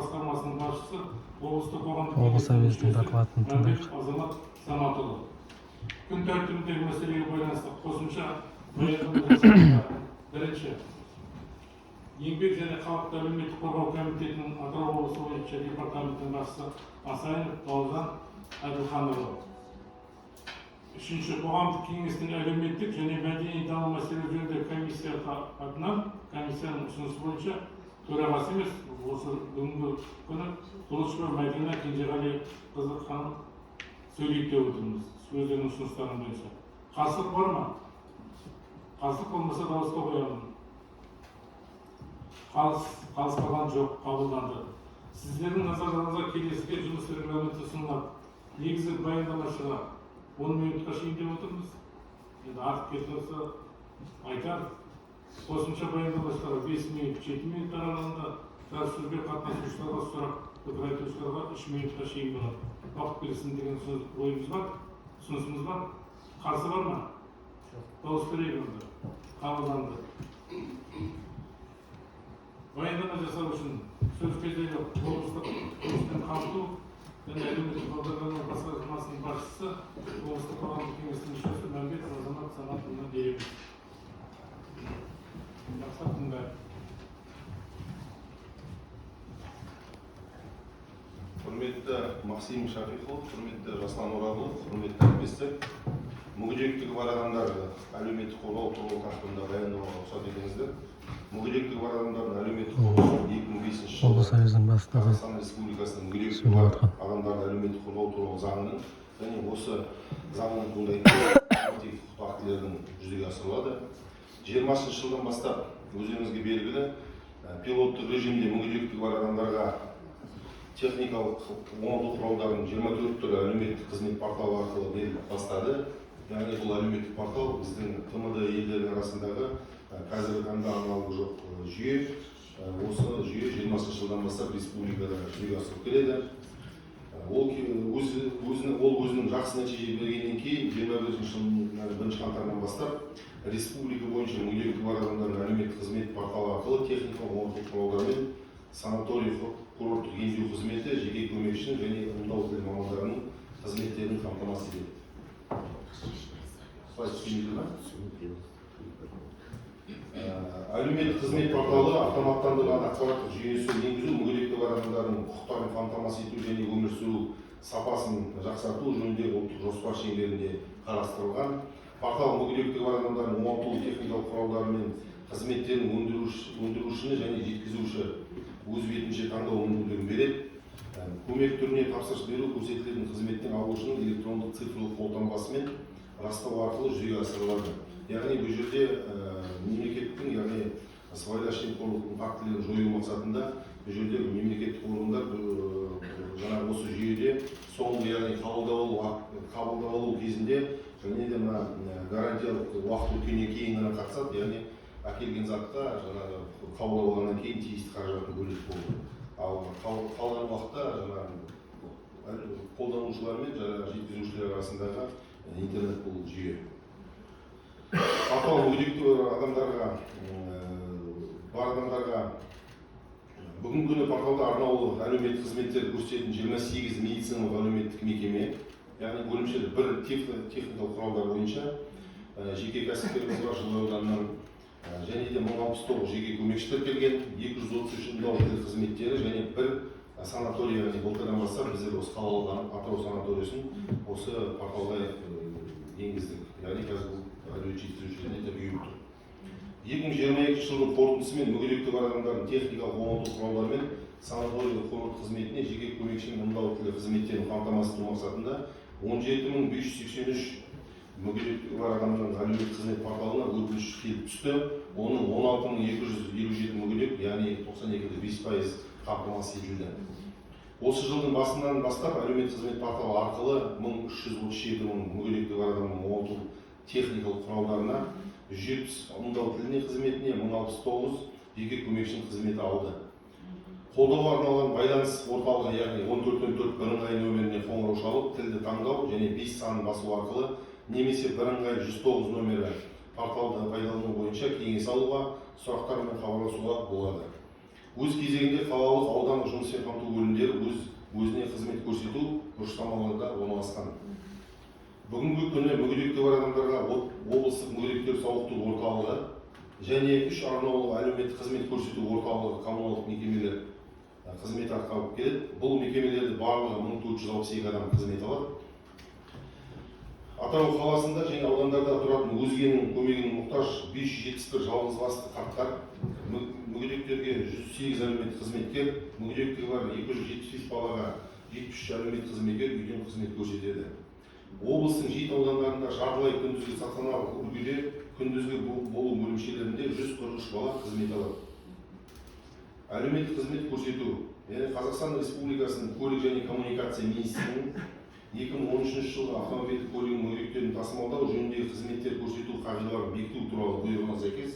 басқармасының басшысы, облыстық қоғамдық Облыс кеңестің әуезінің мүшесі докладын тыңдайық. Мәмбетов Азамат Саматұлы. Күн тәртібіндегі мәселеге байланысты қосымша баяндама жасауға бірінші Еңбек және халықты әлеуметтік қорғау комитетінің Атырау облысы бойынша департаментінің басшысы Асайынов Бауыржан Әділханұлы. Үшінші қоғамдық кеңестің әлеуметтік және мәдени даму мәселелері жөніндегі комиссия атынан комиссияның ұсынысы бойынша төрағасы емес, осы бүгінгі күні Құлышева Мәдина Кенжеғалиқызы ханым сөйлейді деп отырмыз өздерінің ұсыныстары бойынша. Қарсылық бар ма? Қарсылық болмаса, дауысқа қоямын. Қалыс қалған жоқ, қабылданды. Сіздердің назарларыңызға келесіге жұмыс регламенті ұсынылады. Негізгі баяндамашыға 10 минутқа шейін деп отырмыз. Енді артық кетіп жатса, айтар. Қосымша баяндамашыларға 5 минут, 7 минут аралығында, жарыссөзге қатынасушыларға, сұрақ, пікір айтушыларға 3 минутқа шейін болады. Уақыт берілсін деген ойымыз бар, ұсынысымыз бар. Қарсы бар ма? Дауыс берейік онда. Қабылданды. Баяндама жасау үшін сөз кезегі облыстық жұмыспен қамту және әлеуметтік бағдарламалар басқармасының басшысы, облыстық қоғамдық кеңестің мүшесі Мәмбетов Азамат Саматұлына береміз. Жақсылап тыңдайық. Құрметті Максим Шафиқұлы, құрметті Жасұлан Оралұлы, құрметті әріптестер, мүгедектігі бар адамдарды әлеуметтік қорғау туралы тақырыбында баяндауға рұқсат етіңіздер. Мүгедектігі бар адамдардың әлеуметтік қорғау 2005 жылы Облыс әуезінің бастығы Қазақстан Республикасының мүгедектігі сөйлеп бар жатқан. адамдарды әлеуметтік қорғау туралы заңының және осы заңнан туындайтын нормативтік құқықтық актілердің жүзеге асырылады. 20-жылдан бастап, өздеріңізге белгілі, пилоттық режимде мүгедектігі бар адамдарға техникалық оңалту құралдарының 24 түрі әлеуметтік қызмет порталы арқылы беріліп бастады. Яғни бұл әлеуметтік портал біздің ТМД елдерінің арасындағы қазіргі таңда аналогы жоқ жүйе. Осы жүйе 20-жылдан бастап республикада жүзеге асырылып келеді. Ол өзінің жақсы нәтиже бергеннен кейін 21 жылдың 1 қаңтарынан бастап республика бойынша мүгедектігі бар адамдардың әлеуметтік қызмет порталы арқылы техникалық оңалту құралдарымен санаторий курорттық емдеу қызметі, жеке көмекшінің және ымдау тілі мамандарының қызметтерін қамтамасыз етеді. Слайд түсінікті ма? Әлеуметтік қызмет порталы автоматтандырылған ақпараттық жүйесі енгізу мүгедектігі бар адамдардың құқықтарын қамтамасыз ету және өмір сүру сапасын жақсарту жөніндегі ұлттық жоспар шеңберінде қарастырылған. Портал мүгедектігі бар адамдардың оңалту техникалық құралдары мен қызметтерін өндірушіні және жеткізуші өз бетінше таңдау мүмкіндігін береді. Көмек түріне тапсырыс беру көрсетілетін қызметтің алушының электрондық цифрлық қолтаңбасымен растау арқылы жүзеге асырылады. Яғни бұл жерде мемлекеттің, яғни сыбайлас жемқорлықтың фактілерін жою мақсатында бұл жерде мемлекеттік органдар жаңағы осы жүйеде соңғы, яғни қабылдап алу кезінде және де мына гарантиялық уақыт өткеннен кейін ғана қатысады, яғни әкелген затқа жаңағы қабылдап алғаннан кейін тиісті қаражатын бөледі, болды. Ал қалған уақытта жаңағы қолданушылар мен жаңағы жеткізушілер арасындағы интернет бұл жүйе. Портал мүгедектігі бар адамдарға бүгінгі күні порталда арнаулы әлеуметтік қызметтер көрсететін 28 медициналық әлеуметтік мекеме, яғни бөлімшелер, бір техникалық құралдар бойынша жеке кәсіпкеріміз бар Жылыой ауданынан, және де 1069 жеке көмекші тіркелген, 233 ымдау тілі қызметтері және бір санаторий, яғни былтырдан бастап біздер осы қалалық Атырау санаториясын осы порталға енгіздік, яғни қазір бұл әлеумет жеткізушілеріне де бұйырып тұр. 2022 жылдың қорытындысымен мүгедектігі бар адамдардың техникалық оңалту құралдарымен санаторийлік курорт қызметіне жеке көмекші мен ымдау тілі қызметтерін қамтамасыз ету мақсатында 17 583 мүгедектігі бар адамның әлеуметтік қызмет порталына өтініш келіп түсті. Оның 16 257 мүгедек, яғни 92,5% қамтамасыз етілді. Осы жылдың басынан бастап әлеуметтік қызмет порталы арқылы 1337 мың мүгедектігі бар адамның оңалту техникалық құралдарына, 170 ымдау тіліне қызметіне, 1069 жеке көмекшінің қызметі алды. Қолдауға арналған байланыс орталығы, яғни 1404 бірыңғай нөміріне қоңырау шалып, тілді таңдау және 5 санын басу арқылы немесе бірыңғай 109 нөмірі порталды пайдалану бойынша кеңес алуға, сұрақтармен хабарласуға болады. Өз кезегінде қалалық, аудандық жұмыспен қамту бөлімдері өз өзіне қызмет көрсету бұрыштамаларында орналасқан. Бүгінгі күні мүгедектігі бар адамдарға облыстық мүгедектер сауықтыру орталығы және үш арнаулы әлеуметтік қызмет көрсету орталығы коммуналдық мекемелер қызмет атқарып келеді. Бұл мекемелерде барлығы 1462 адам қызмет алады. Атырау қаласында және аудандарда тұратын өзгенің көмегіне мұқтаж 571 жалғызбасты қарттар, мүгедектерге 108 әлеуметтік қызметкер, мүгедектігі бар 275 балаға 73 әлеуметтік қызметкер үйден қызмет көрсетеді. Облыстың жеті аудандарында жартылай күндізгі стационарлық үлгіде күндізгі болу бөлімшелерінде 143 бала қызмет алады. Әлеуметтік қызмет көрсету, яғни Қазақстан Республикасының көлік және коммуникация министрінің 2013 жылғы автомобильдік көлігінің мүгедектерін тасымалдау жөніндегі қызметтер көрсету қағидаларын бекіту туралы бұйрығына сәйкес,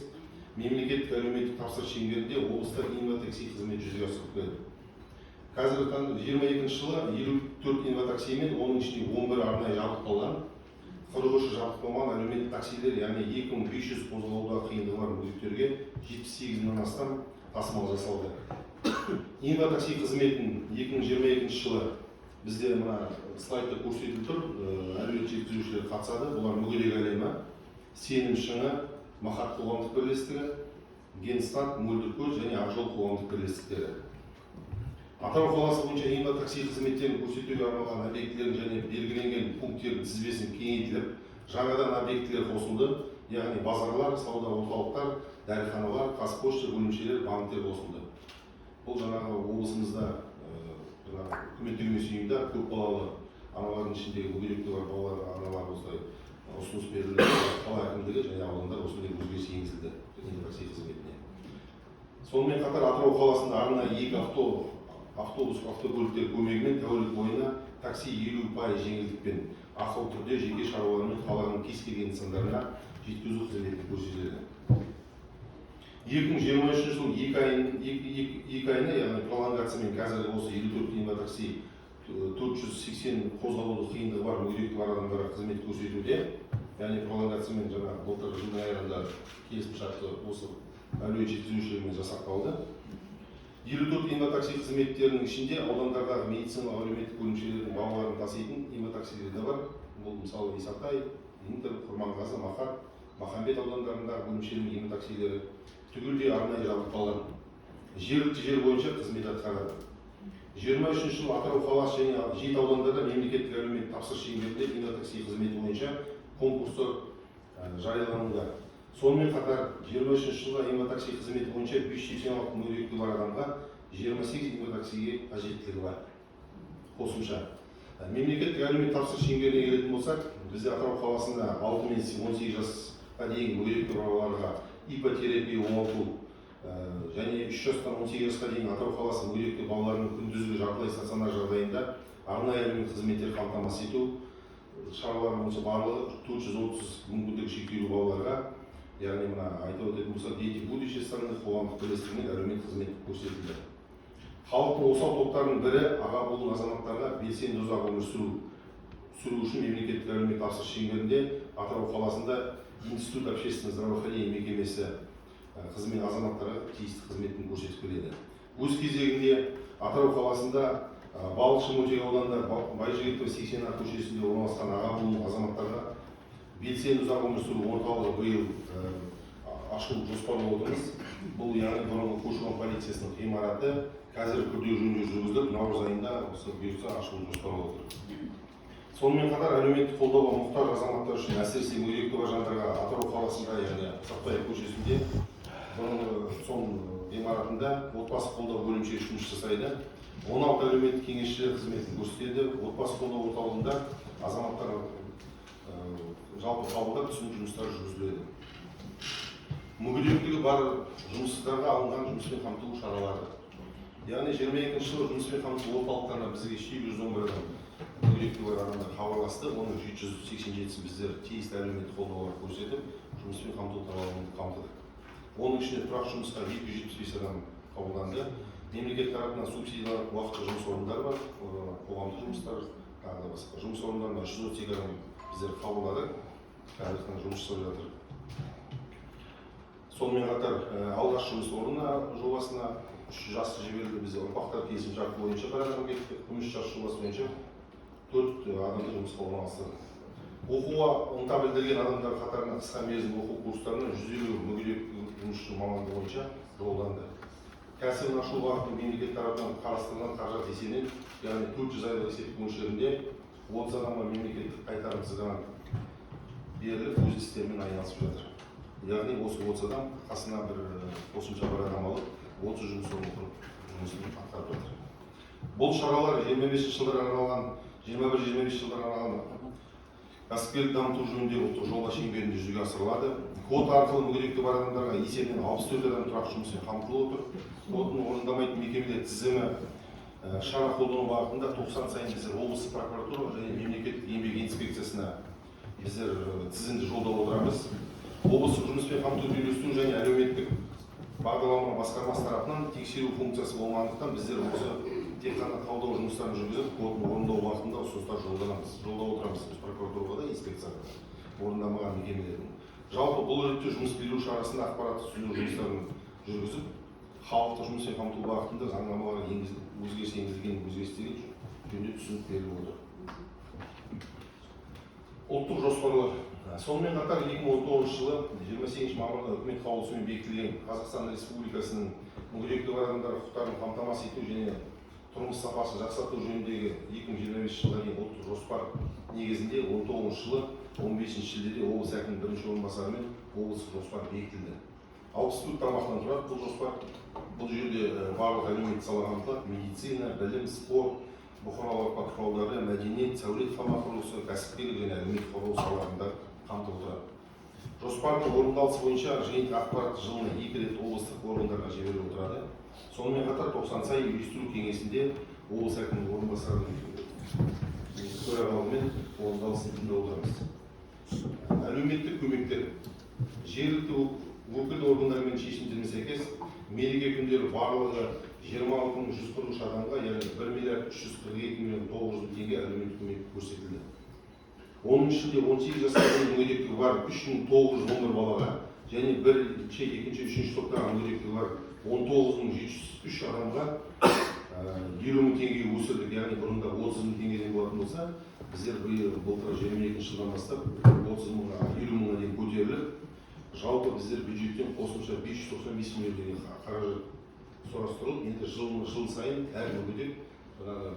мемлекеттік әлеуметтік тапсырыс шеңберінде облыста инватакси қызмет жүзеге асырып келеді. Қазіргі таңда 22 жылы 54 инватакси мен, оның ішінде 11 арнайы жабдықталған, 43 жабдықталмаған әлеуметтік таксилер, яғни 2500 қозғалуда қиындығы бар мүгедектерге 78 мыңнан астам тасымал жасалды. Инватакси қызметін 2022 жылы бізде мына слайдта көрсетіліп тұр, әлеумет жеткізушілер қатысады. Бұлар: «Мүгедек әлемі», «Сенім шыңы», «Махат» қоғамдық бірлестігі, «Генстат», «Мөлдір көз» және «Ақжол» қоғамдық бірлестіктері. Атырау қаласы бойынша инватакси қызметтерін көрсетуге арналған объектілердің және белгіленген пункттердің тізбесін кеңейтіліп, жаңадан объектілер қосылды, яғни базарлар, сауда орталықтар, дәріханалар, Қазпошта бөлімшелері, банктер қосылды. Бұл жаңағы облысымызда жаңағы үкіметтік емес ұйымдар, көпбалалы аналардың ішіндегі мүгедектігі бар балалар, аналар осылай ұсыныс берілді. Қала әкімдігі және аудандар осындай өзгеріс енгізілді инватакси қызметіне. Сонымен қатар Атырау қаласында арнайы екі автобус, автокөліктер көмегімен тәулік бойына такси 50% жеңілдікпен ақылы түрде жеке шаруалар мен қаланың кез келген нысандарына жеткізу қызметін көрсетеді. 2023 жылдың екі айына, яғни пролонгациямен, қазіргі осы 54 инватакси 480 қозғалуды қиындығы бар, мүгедектігі бар адамдарға қызмет көрсетуде. Яғни пролонгациямен жаңағы былтыр жылдың аяғында келісімшартты осы әлеует жеткізушілермен жасақталды. 54 инватакси қызметтерінің ішінде аудандардағы медициналық әлеуметтік бөлімшелердің балаларын таситын инватаксилер де бар. Бұл, мысалы, Исатай, Интер, Құрманғазы, Мақат, Махамбет аудандарындағы бөлімшелердің инватаксилері түгелдей арнайы жабдықталған, жергілікті жер бойынша қызмет атқарады. 23-жылы Атырау қаласы және жеті аудандарда мемлекеттік әлеуметтік тапсырыс шеңберінде инватакси қызметі бойынша конкурстар жариялануда. Сонымен қатар 23 жылы инватакси қызметі бойынша 586 мүгедектігі бар адамға 28 инватаксиге қажеттілігі бар қосымша. Мемлекеттік әлеуметтік тапсырыс шеңберіне келетін болсақ, бізде Атырау қаласында 6 мен 18 жасқа дейінгі мүгедектігі бар балаларға иппотерапия, оңалту және 3 жастан 18 жасқа дейін Атырау қаласы мүгедекті балалардың күндізгі жартылай стационар жағдайында арнайы әлеуметтік қызметтер қамтамасыз ету шаралары бойынша барлығы 430 мүмкіндігі шектеулі балаларға, яғни мына айтып өтетін болсақ, «Дети будущее страны» қоғамдық бірлестігімен әлеуметтік қызмет көрсетілді. Халықтың осал топтарының бірі аға буын азаматтарға белсенді ұзақ өмір сүру үшін мемлекеттік әлеуметтік тапсырыс шеңберінде Атырау қаласында Институт общественного здравоохранения мекемесі қызмет азаматтарға тиісті қызметін көрсетіп келеді. Өз кезегінде Атырау қаласында Балықшы мөлтек ауданында Байжігітова 80 А көшесінде орналасқан аға буын азаматтарға белсенді ұзақ өмір сүру орталығы биыл ашу жоспарлап отырмыз. Бұл, яғни, бұрынғы көші-қон полициясының ғимараты. Қазір күрделі жөндеу жүргізіліп, наурыз айында осы бұйыртса ашылу жоспарлап отыр. Сонымен қатар әлеуметтік қолдауға мұқтаж азаматтар үшін, әсіресе мүгедектігі бар жандарға Атырау қаласында, яғни Сатпаев көшесінде бұрынғы ЦОН ғимаратында отбасы қолдау бөлімшесі жұмыс жасайды. 16 әлеуметтік кеңесшілер қызметін көрсетеді. Отбасы қолдау орталығында азаматтар жалпы қабылдап, түсінік жұмыстары жүргізіледі. Мүгедектігі бар жұмыссыздарға алынған жұмыспен қамту шаралары, яғни 22-жылы жұмыспен қамту орталықтарына бізге 811 адам, мүгедектігі бар адамдар хабарласты. Оның 787-сін біздер тиісті әлеуметтік қолдаулар көрсетіп, жұмыспен қамту талабын қамтыдық. Оның ішінде тұрақты жұмысқа 275 адам қабылданды. Мемлекет тарапынан субсидияланатын уақытша жұмыс орындары бар, қоғамдық жұмыстар, тағы да басқа жұмыс орындарына 332 адам біздер қабылдадық, қазіргі таңда жұмыс жасап жатыр. Сонымен қатар алғаш жұмыс орнына жобасына Үш жас жіберілді. Бізде ұрпақтар келісімшарты бойынша бір адам кетті, күміс жас жобасы бойынша 4 адамды жұмысқа орналастырдық. Оқуға ынта білдірген адамдар қатарына қысқа мерзімді оқу курстарына 150 мүгедек жұмысшы мамандығы бойынша жолданды. Кәсібін ашу бағытында мемлекет тарапынан қарастырылған қаражат есебінен, яғни 400 айлық есептік мөлшерінде 30 адамға мемлекеттік қайтарымсыз грант беріліп, өз істерімен айналысып жатыр. Яғни осы 30 адам қасына бір қосымша бір адам алып, 30 жұмыс орнын құрып, жұмысын атқарып жатыр. Бұл шаралар 25 жылдарға арналған, 21-25 жылдарға арналған кәсіпкерлік дамыту жөніндегі ұлттық жоба шеңберінде жүзеге асырылады. Квота арқылы мүгедектігі бар адамдарға есебінен 64 адам тұрақты жұмыспен қамтылып отыр. Квотаны орындамайтын мекемелер тізімі шара қолдану бағытында 90 сайын біздер облыстық прокуратура және мемлекеттік еңбек инспекциясына біздер тізімді жолдап отырамыз. Облыстық жұмыспен қамтуды үйлестіру және әлеуметтік бағдарлама басқармасы тарапынан тексеру функциясы болмағандықтан біздер осы тек қана талдау жұмыстарын жүргізіп, квотаны орындау бағытында ұсыныстар жолдап отырамыз біз прокуратураға да, инспекцияға да, орындамаған мекемелердің. Жалпы бұл ретте жұмыс беруші арасында ақпараттық түсіндіру жұмыстарын жүргізіп, халықты жұмыспен қамту бағытында заңнамаларға өзгеріс енгізілген өзгерістерге жөнінде түсінік беріліп отыр. Ұлттық жоспарлар. Сонымен қатар 2019 жылы 28 мамырда үкімет қаулысымен бекітілген Қазақстан Республикасының мүгедектігі бар адамдар құқықтарын қамтамасыз ету және тұрмыс сапасын жақсарту жөніндегі 2025 жылға дейін ұлттық жоспар негізінде 19 жылы 15 шілдеде облыс әкімінің бірінші орынбасарымен облыстық жоспар бекітілді. 64 тармақтан тұрады бұл жоспар. Бұл жерде барлық әлеуметтік сала қамтылады: медицина, білім, спорт, бұқаралық ақпарат құралдары, мәдениет, сәулет, қала құрылысы, кәсіпкерлік және әлеуметтік қорғау салаларында қамтылып отырады. Жоспардың орындалысы бойынша жиынтық ақпарат жылына 2 рет облыстық органдарға жіберіліп отырады. Сонымен қатар 90 сайын үйлестіру кеңесінде облыс әкімінің орынбасарының төрағалығымен орындалысын тыңдап отырамыз. Әлеуметтік көмектер. Жергілікті өкілді органдармен шешімдеріне сәйкес мереке күндері барлығы 26 143 адамға, яғни 1 миллиард 342 миллион 900 мың теңге әлеуметтік көмек көрсетілді. Оның ішінде 18 жасқа дейін мүгедектігі бар 3911 балаға және бірінші, екінші, үшінші топтағы мүгедектігі бар 19 703 адамға 50 мың теңгеге өсірдік. Яғни бұрында 30 мың теңгеден болатын болса, біздер биыл былтыр 22 жылдан бастап 30 мыңға, 50 мыңға дейін көтеріліп, жалпы біздер бюджеттен қосымша 595 миллион теңге қаражат сұрастырылып, енді жыл сайын әр мүгедек жаңағы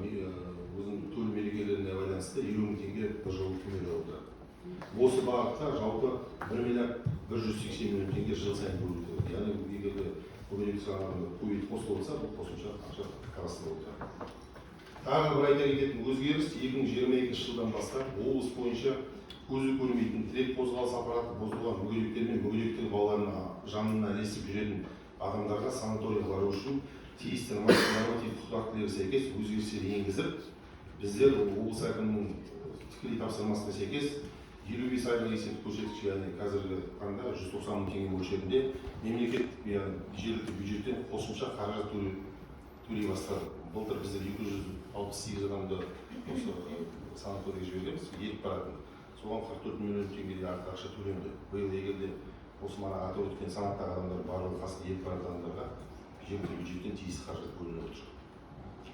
өзінің төл мерекелеріне байланысты 50 мың теңге бір жыл көмек алып отырады. Осы бағытта жалпы 1 миллиард 180 миллион теңге жыл сайын бөлініп отырады. Яғни егер де мүгедектік санаты көбейіп қосылып отырса, бұл қосымша ақша қарастырылып отырады. Тағы бір айта кететін өзгеріс: 2022 жылдан бастап облыс бойынша көзі көрмейтін, тірек қозғалыс аппараты бұзылған мүгедектер мен мүгедектігі балаларының жанына ілесіп жүретін адамдарға санаторийға бару үшін тиісті нормативтік құқық актілерге сәйкес өзгерістер енгізіп, біздер облыс әкімінің тікелей тапсырмасына сәйкес 55 айлық есептік көрсеткіш, яғни қазіргі таңда 190 мың теңге мөлшерінде мемлекет, яғни жергілікті бюджеттен қосымша қаражат төлей бастады. Былтыр біздер 268 адамды осы санаторийге жібергенбіз, еріп баратын. Соған 44 миллион теңгедей артық ақша төленді. Биыл егер де осы мана атап өткен санаттағы адамдар барлығы қасында еріп баратын адамдарға жергілікті бюджеттен тиісті қаражат бөлініп отыр.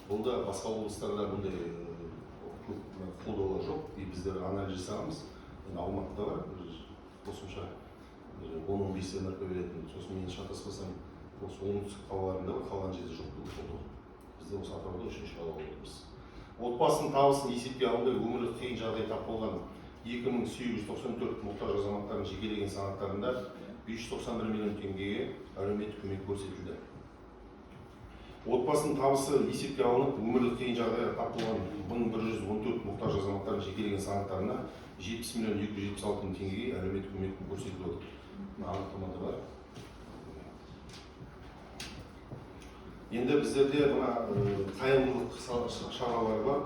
Бұл да басқа облыстарда бұндай көп қолдаулар жоқ. И біздер анализ жасағанбыз. Енді Алматыда бар бір қосымша 10-15 МРП беретін. Сосын мен шатаспасам, осы оңтүстік қалаларында бар, қалған жерде жоқ бұл қолдау. Бізде осы Атырауда үшінші қала болып отырмыз. Отбасының табысын есепке алынбай, өмірлік қиын жағдай тап болған 2894 мұқтаж азаматтардың жекелеген санаттарында 591 миллион теңгеге әлеуметтік көмек көрсетілді. Отбасының табысы есепке алынып, өмірлік қиын жағдайға тап болған 1114 мұқтаж азаматтардың жекелеген санаттарына 70 миллион 276 мың теңгеге әлеуметтік көмек көрсетіліп отыр. Мына анықтамада бар. Енді біздерде мына қайырымдылық шаралары бар.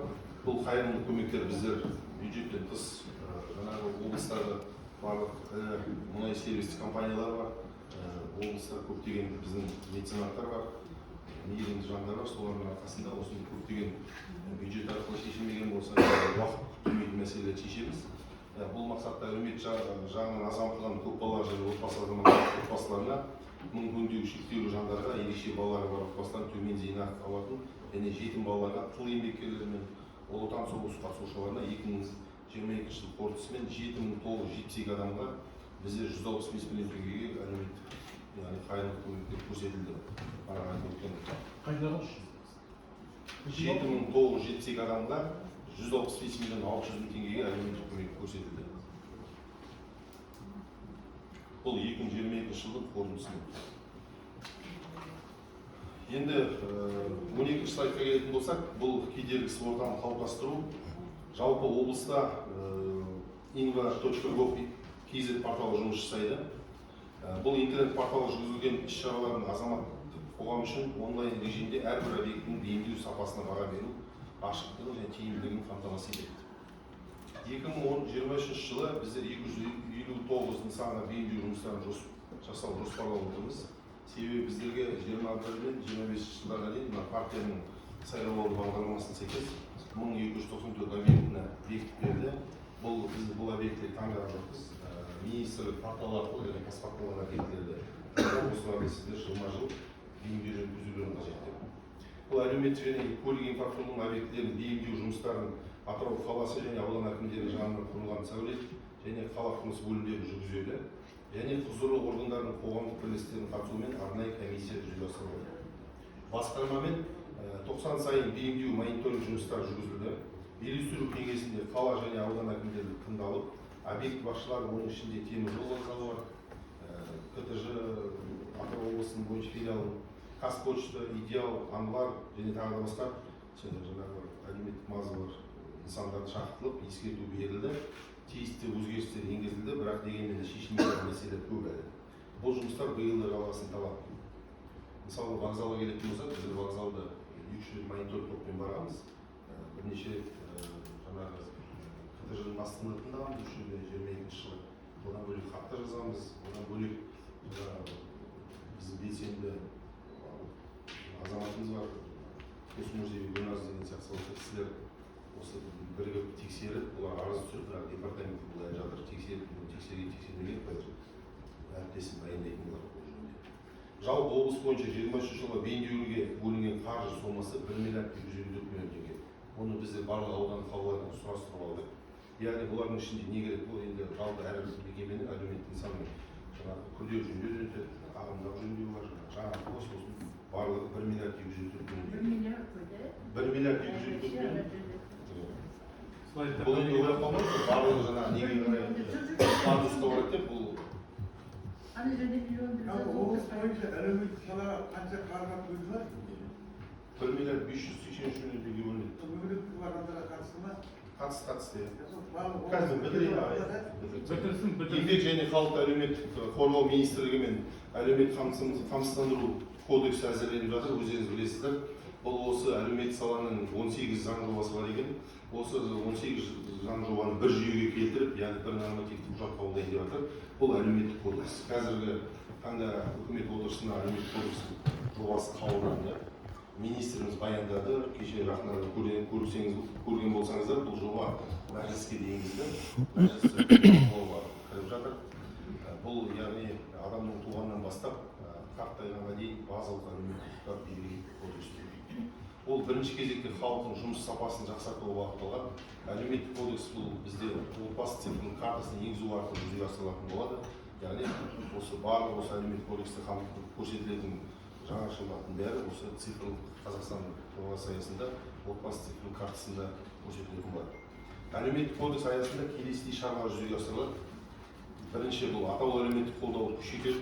Бұл қайырымдылық көмектер біздер бюджеттен тыс жаңағы облыстағы барлық мұнай сервистік компаниялар бар, облыста көптеген біздің меценаттар бар, мейірімді жандар бар. Солардың арқасында осындай көптеген бюджет арқылы шешілмеген болса, уақыт күттірмейтін мәселелерді шешеміз. Бұл мақсатта әлеумет жағынан аз қамтылған көпбалалы және отбасы азаматтар отбасыларына Мүмкіндігі шектеулі жандарға, ерекше балалары бар отбасылар, төмен зейнетақы алатын және жетім балаларға, тыл еңбеккерлері мен Ұлы Отан соғысы қатысушыларына 2022 жыл қорытындысымен 7972 адамға бізде 165 миллион теңгеге әлеуметтік, яғни қайырымдылық көмектер көрсетілді. Бағана айтып өткен Қайдағы 7972 адамға 165 миллион 600 мың теңгеге әлеуметтік көмек көрсетілді. Бұл 2022 жылдың қорытындысымен. Енді 12 слайдқа келетін болсақ, бұл кедергісіз ортаны қалыптастыру. Жалпы облыста inva.gov.kz порталы жұмыс жасайды. Бұл интернет порталы жүргізілген іс-шаралардың азаматтық қоғам үшін онлайн режимде әрбір объектінің бейімдеу сапасына баға беру, ашықтығын және тиімділігін қамтамасыз етеді. 2023 жылы біздер 259 нысанға бейімдеу жұмыстарын жасау жоспарлап отырмыз. Себебі біздерге 21 мен 25 жылдарға дейін мына партияның сайлауалды бағдарламасына сәйкес 1294 объектіні бекітіп берді. Бұл біз бұл объектілерді таңдаған жоқпыз. Министрлік портал арқылы және паспортталған объектілерді таңдап, осыларды сіздер жылма жыл бейімдеу жүргізулерің қажет деп. Бұл әлеуметтік және көлік инфрақұрылымының объектілерін бейімдеу жұмыстарын Атырау қаласы және аудан әкімдері жанынан құрылған сәулет және қала құрылысы бөлімдері жүргізеді және құзырлы органдардың, қоғамдық бірлестіктердің қатысуымен арнайы комиссия жүзеге асырылады. Басқармамен 90 сайын бейімдеу мониторинг жұмыстары жүргізілді. Үйлестіру кеңесінде қала және аудан әкімдері тыңдалып, объект басшылары, оның ішінде темір жол вокзалы бар, КТЖ Атырау облысының бойынша филиалы, Қазпочта, Идеал, Анвар және тағы да басқа жаңағы әлеуметтік маңызы бар нысандарды шақыртылып, ескерту берілді, тиісті өзгерістер енгізілді, бірақ дегенмен де шешілмеген мәселелер көп әлі. Бұл жұмыстар биыл да жалғасын табады. Мысалы, вокзалға келетін болсақ, біздер вокзалды екі үш рет мониторинг топпен барғанбыз. Бірнеше рет жаңағы КТЖ-ның бастығын да тыңдағанбыз осы жерде 22-жылы. Одан бөлек хат та жазғанбыз, одан бөлек жаңағы біздің белсенді азаматымыз бар, Досмурзиев Гүлназ деген сияқты сол кісілер осы бірігіп тексеріп, олар арыз түсіріп, бірақ департамент бұл әлі жатыр тексеріп, тексерген, тексермеген, қазір әріптесім дайындайтын болады бұл жөнінде. Жалпы облыс бойынша 23 жылы бейімдеуге бөлінген қаржы сомасы 1 миллиард 254 миллион теңге. Оны біздер барлық аудан, қалалардан сұрастырып алдық. Яғни бұлардың ішінде не керек? Бұл енді жалпы әрбір мекеменің, әлеуметтік нысанның жаңағы күрделі жөндеуден өтеді, ағымдағы жөндеу бар, жаңағы болсын, барлығы 1 миллиард 254 миллион Бір теңге. миллиард қой, да? 1 миллиард 254 миллион. Слайдта. Бұл енді ойлап қалмаңыз, барлығы жаңағы неге қарай, пандусқа барады деп бұл. Ана жерде миллион бір Жалпы жүз облыс отыз. бойынша әлеуметтік салаға қанша қаражат бөлінеді? 1 миллиард 583 миллион теңге бөлінеді. Мүгедектігі бар адамдарға қатысты ма? Қатысты, иә. Сол барлық Қазір бітірейін, ағай. Бітірсін, бітірсін. Еңбек және халықты әлеуметтік қорғау министрлігі мен әлеуметтік қамсыздандыру кодексі әзірленіп жатыр, өздеріңіз білесіздер. Бұл осы әлеуметтік саланың 18 заң жобасы бар екен. Осы 18 заң жобаны бір жүйеге келтіріп, яғни бір нормативтік құжат қабылдайын деп жатыр. Бұл әлеуметтік кодекс. Қазіргі таңда үкімет отырысында әлеуметтік кодекс жобасы қабылданды. Министріміз баяндады. Кеше жақында көрсеңіз, көрген болсаңыздар, бұл жоба мәжіліске де енгізілді. Мәжіліс талқылауға кіріп жатыр. Бұл яғни адамның туғаннан бастап қартайғанға дейін базалық әлеуметтік құқықтар белгіленген кодекс. Ол бірінші кезекте халықтың жұмыс сапасын жақсартуға бағытталған. Әлеуметтік кодекс бұл бізде отбасы цифрлық картасын енгізу арқылы жүзеге асырылатын болады. Яғни осы барлық осы әлеуметтік кодексте қамтып көрсетілетін жаңашылдықтың бәрі осы цифрлық Қазақстан жобасы аясында отбасы цифрлық картасында көрсетілетін болады. Әлеуметтік кодекс аясында келесідей шаралар жүзеге асырылады. Бірінші, бұл атаулы әлеуметтік қолдауды күшейтеді.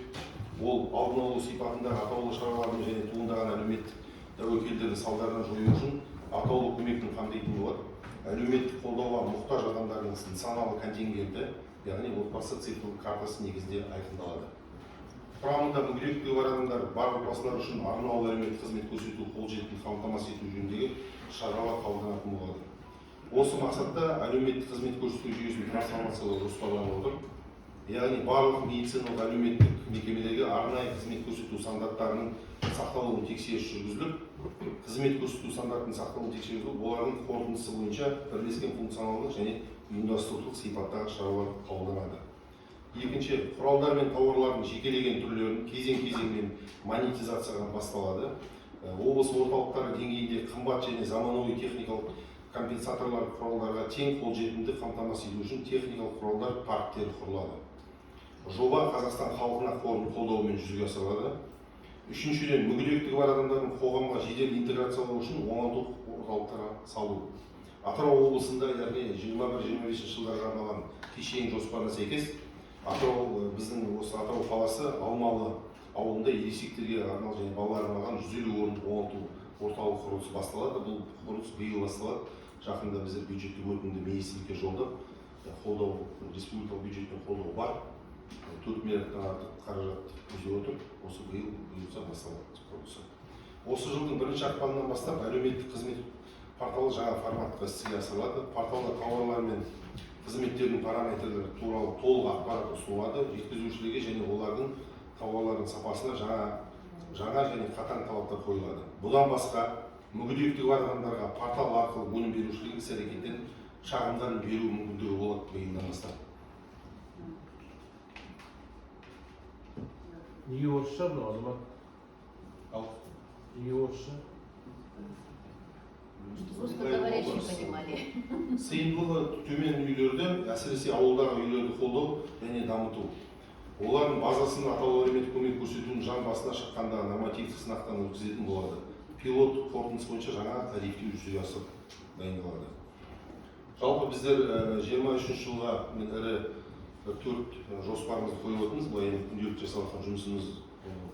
Ол алдын алу сипатындағы атаулы шаралардың және туындаған әлеуметтік тәуекелдердің салдарын жою үшін атаулы көмекпен қамтитын болады. Әлеуметтік қолдауға мұқтаж адамдардың нысаналы контингенті, яғни отбасы цифрлық картасы негізінде айқындалады. Құрамында мүгедектігі бар адамдар бар отбасылар үшін арнаулы әлеуметтік қызмет көрсету қолжетімді қамтамасыз ету жөніндегі шаралар қабылданатын болады. Осы мақсатта әлеуметтік қызмет көрсету жүйесін трансформациялау жоспарланып отыр. Яғни барлық медициналық әлеуметтік мекемелерге арнайы қызмет көрсету стандарттарының сақталуын тексеріс жүргізіліп, қызмет көрсету стандартының сақталуын тексеру, олардың қорытындысы бойынша бірлескен функционалдық және ұйымдастырушылық сипаттағы шаралар қабылданады. Екінші, құралдар мен тауарлардың жекелеген түрлерін кезең-кезеңмен монетизацияға басталады. Облыс орталықтары деңгейінде қымбат және заманауи техникалық компенсаторлар құралдарға тең қолжетімді қамтамасыз ету үшін техникалық құралдар парктері құрылады. Жоба Қазақстан халқына қорының қолдауымен жүзеге асырылады. Үшіншіден, мүгедектігі бар адамдардың қоғамға жедел интеграциялау үшін оңалту орталықтары салу. Атырау облысында, яғни 21-25 жылдарға арналған кешен жоспарына сәйкес, Атырау, біздің осы Атырау қаласы Алмалы ауылында ересектерге арналған және балаларға арналған 150 орындық оңалту орталығы құрылысы басталады. Бұл құрылыс биыл басталады. Жақында біздер бюджеттік өтінімді министрлікке жолдап, қолдау, республикалық бюджеттен қолдау бар. 4 миллиардтан артық қаражат көздеп отыр. Осы биыл бұйыртса басталады құрылысы. Осы жылдың бірінші ақпанынан бастап әлеуметтік қызмет порталы жаңа форматқа іске асырылады. Порталда тауарлар мен қызметтердің параметрлері туралы толық ақпарат ұсынылады. Жеткізушілерге және олардың тауарларының сапасына жаңа және қатаң талаптар қойылады. Бұдан басқа, мүгедектігі бар адамдарға портал арқылы өнім берушілерге іс әрекеттен шағымдарын беру мүмкіндігі болады биылдан бастап. Неге орысша мынау, Азамат? Ал. Неге орысша? Русскоговорящие понимали. Сыйымдылығы төмен үйлерді, әсіресе ауылдағы үйлерді қолдау және дамыту. Олардың базасын атаулы әлеуметтік көмек көрсетудің жан басына шаққандағы нормативтік сынақтан өткізетін болады. Пилот қорытындысы бойынша жаңа тарифтеу жүзеге асырып дайындалады. Жалпы біздер 23 жылға мен ірі 4 жоспарымызды қойып отырмыз. Былай енді күнделікті жасап жатқан жұмысымыз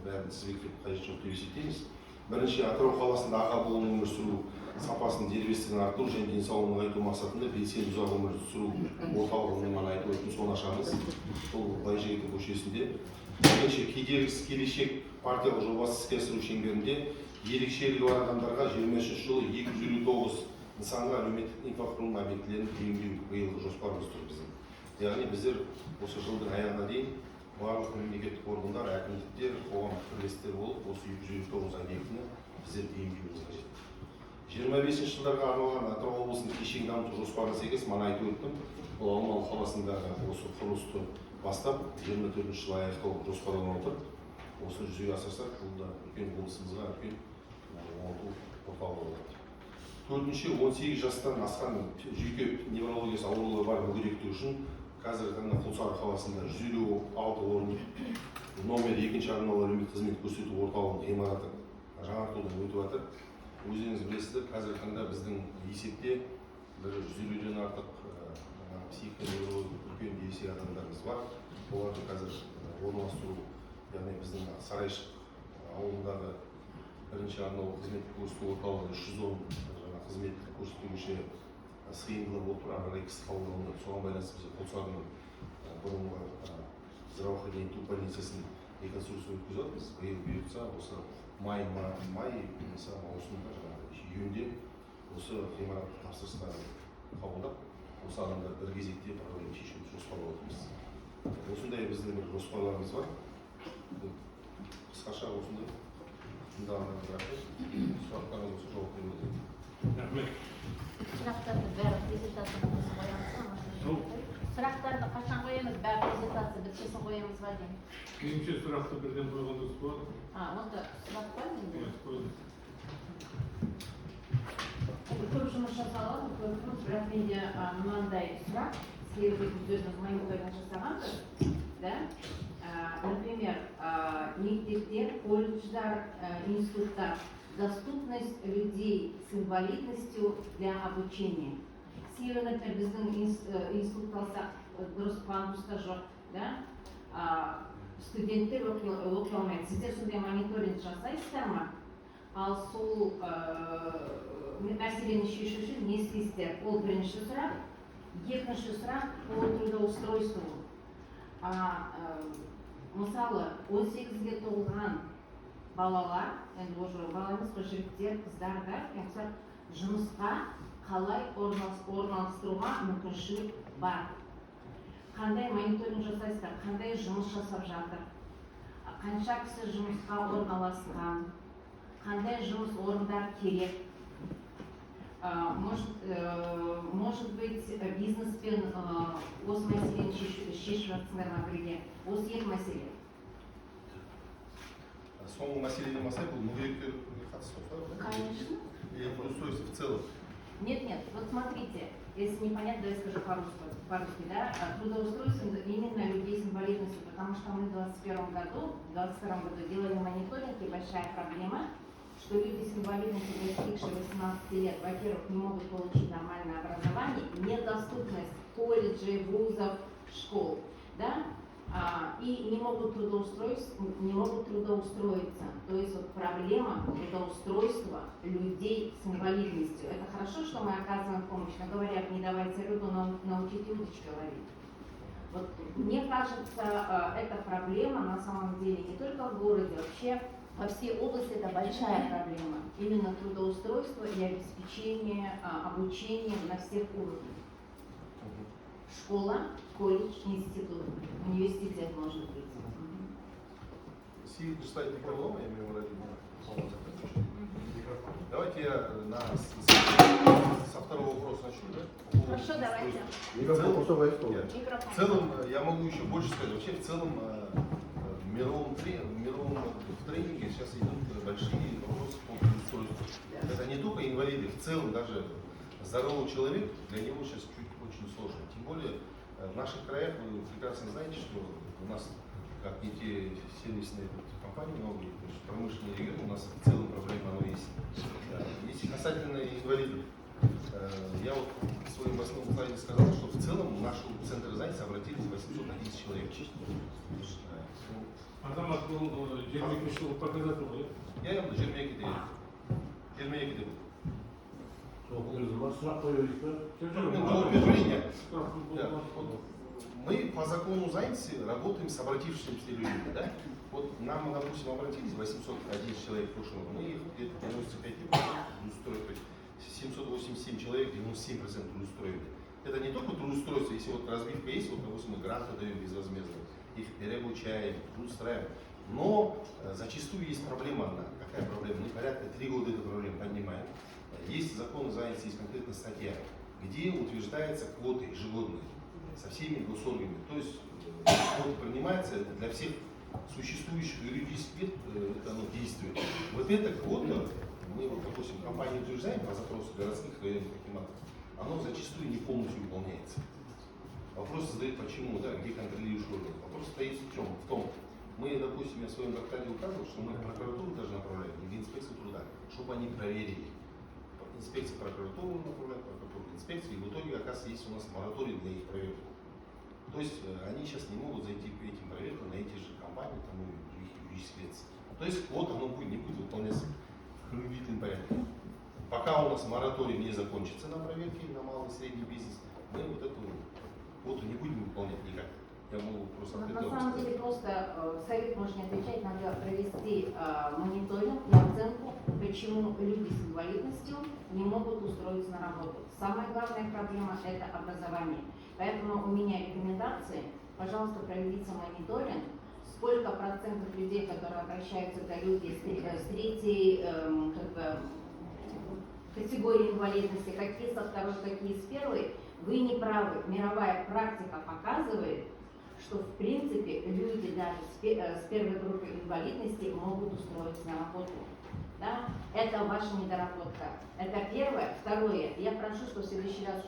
бәрін тізбектеп қажет жоқ деп есептейміз. Бірінші, Атырау қаласында аға буын өмір сүру сапасын дербестігін арттыру және денсаулығын нығайту мақсатында белсенді ұзақ өмір сүру орталығын мен мана айтып өттім, соны ашамыз. Бұл Байжігітов көшесінде. Екінші, кедергісіз келешек партиялық жобасы іске асыру шеңберінде ерекшелігі бар адамдарға 23 жылы 259 нысанға әлеуметтік инфрақұрылым объектілерін бейімдеу биылғы жоспарымыз тұр біздің. Яғни біздер осы жылдың аяғына дейін барлық мемлекеттік органдар, әкімдіктер, қоғамдық бірлестіктер болып осы 259 объектіні біздер бейімдеуіміз қажет. 25 жылдарға арналған Атырау облысының кешен дамыту жоспарына сәйкес мана айтып өттім, бұл Алмалы қаласындағы осы құрылысты бастап 24 жылы аяқтау жоспарланып отыр. Осыны жүзеге асырсақ, бұл да үлкен облысымызға үлкен оңалту орталығы болады. Төртінші, 18 жастан асқан жүйке неврологиясы аурулары бар мүгедектер үшін қазіргі таңда Құлсары қаласында 156 орындық номер 2 арнаулы әлеуметтік қызмет көрсету орталығының ғимараты жаңартудан өтіп жатыр. Өздеріңіз білесіздер, қазіргі таңда біздің есепте бір 150-ден артық психоневрологиялық үлкен ересек адамдарымыз бар. Оларды қазір орналастыру, яғни біздің Сарайшық ауылындағы бірінші арнаулы қызмет көрсету орталығы 310 жаңа қызмет көрсетуші сыйымдылығы болып тұр, ары қарай кісі қабылдауында. Соған байланысты біз Құлсарының бұрынғы здравоохранение больницасын реконструкция өткізіп жатырмыз. Биыл бұйыртса осы май болмаса маусымда, жаңағы июньде осы ғимаратты тапсырысқа қабылдап, осы адамдар бір кезекте проблема шешуді жоспарлап отырмыз. Осындай біздің бір жоспарларымыз бар. Қысқаша осындай. Тыңдағандарыңызға рахмет. Сұрақтарыңыз болса жауап беруге. Рахмет. Сұрақтарды бәрі презентацияда қоямыз ба? Сұрақтарды қашан қоямыз? Бәрі презентация біткесін қоямыз ба деймін. Меніңше сұрақты бірден қойған дұрыс болады. Онда сұрақ бар менде. Иә, қойыңыз. Енді көп жұмыс жасалады, көп жұмыс, бірақ менде мынандай сұрақ. Себебі біз өзіміз мониторинг жасағанбыз, да? Например, мектептер, колледждар, институттар, доступность людей с инвалидностью для обучения. Себебі, например, біздің институт алсақ, дұрыс пандуста жоқ, да? Студенттер оқи алмайды. Сіздер сондай мониторинг жасайсыздар ма? Ал сол мәселені шешу үшін не істейсіздер? Ол бірінші сұрақ. Екінші сұрақ по трудоустройству. Мысалы, 18-ге толған балалар, енді уже бала емес қой, жігіттер, қыздар да, мысалы, жұмысқа қалай орналастыруға мүмкіншілік бар? Қандай мониторинг жасайсыздар? Қандай жұмыс жасап жатыр? Қанша кісі жұмысқа орналасқан? Қандай жұмыс орындар керек? Может быть, бизнеспен осы мәселені шешіп жатсыңдар ма бірге? Осы екі мәселе. Соңғы мәселеден бастайық, бұл мүгедектерге қатысты ғой, да? Конечно. Или трудоустройство в целом? Нет, нет, вот смотрите, если непонятно, давай скажу по-русски, да, трудоустройство именно людей с инвалидностью, потому что мы в 21 году, в 22 году делали мониторинг, и большая проблема, что люди с инвалидностью, достигшие 18 лет, во-первых, не могут получить нормальное образование, недоступность колледжей, вузов, школ, да, и не могут трудоустроиться. То есть вот проблема трудоустройства людей с инвалидностью. Это хорошо, что мы оказываем помощь, но говорят, не давайте рыбу, но научите удочкой ловить. Вот мне кажется, эта проблема на самом деле не только в городе, вообще во всей области это большая проблема. Именно трудоустройство и обеспечение обучением на всех уровнях. Школа, колледж, институт, университет может быть. Сегізінші слайд бола ма, я меморандум? Давайте я со второго вопроса начну, да? По поводу Хорошо, давайте. Микрофон қоса қояйық қой. Микрофон. В целом, я могу еще больше сказать. Вообще, в целом, в мировом тренинге сейчас идут большие вопросы по трудоустройству. Это не только инвалиды, в целом даже здоровый человек, для него сейчас чуть очень сложно. Тем более, в наших краях вы прекрасно знаете, что у нас, как не те сервисные компании многие, то есть промышленный регион, у нас в целом проблема оно есть. Да. Если касательно инвалидов, я вот в своем основном слайде сказал, что в целом в наш центр занятости обратились 811 человек. Азамат, бұл 22-ші жылғы показатель ғой, иә? Иә, енді 22-де. 22-де бұл. Сол өзі бар, сұрақ қоя берейік па? Жоқ, Мен жауап беріп жіберейін, иә. Сұрақ Да, болмас. вот мы по закону занятости работаем с обратившимися людьми, да? Вот нам, допустим, обратились 801 человек в прошлом году, мы их где-то 95% трудоустроили, то есть 787 человек, 97% трудоустроили. Это не только трудоустройство, если вот разбивка есть, вот, допустим, мы гранты даем безвозмездно, их переобучаем, трудоустраиваем. Но зачастую есть проблема одна. Какая проблема? Мы порядка 3 года эту проблему поднимаем. Есть закон о занятости, есть конкретная статья, где утверждаются квоты ежегодные со всеми госорганами. То есть квота принимается, это для всех существующих юридических лиц, это оно действует. Вот эта квота, мы вот, допустим, компанию утверждаем по запросу городских районных акиматов, оно зачастую не полностью выполняется. Вопрос задают, почему, да, где контролирующий орган. Вопрос стоит в чем? В том, мы, допустим, я в своем докладе указывал, что мы в прокуратуру даже направляем, и в инспекцию труда, чтобы они проверили. Инспекция прокуратуру направляет, прокуратура в инспекцию, и в итоге, оказывается, есть у нас мораторий для их проверки. То есть они сейчас не могут зайти по этим проверкам на эти же компании там, и других юридических лиц. То есть вот оно будет, не будет выполняться в принудительном порядке. Пока у нас мораторий не закончится на проверке на малый и средний бизнес, мы вот эту квоту не будем выполнять никак. Я могу просто На открыто вам самом сказать. деле просто совет может не отвечать, надо провести мониторинг и оценку, почему люди с инвалидностью не могут устроиться на работу. Самая главная проблема – это образование. Поэтому у меня рекомендации: пожалуйста, проведите мониторинг, сколько процентов людей, которые обращаются, это люди с третьей как бы, категории инвалидности, какие со второй, какие с первой. Вы не правы. Мировая практика показывает, что в принципе люди даже с первой группы инвалидности могут устроиться на работу. Да? Это ваша недоработка. Это первое. Второе. Я прошу, чтобы в следующий раз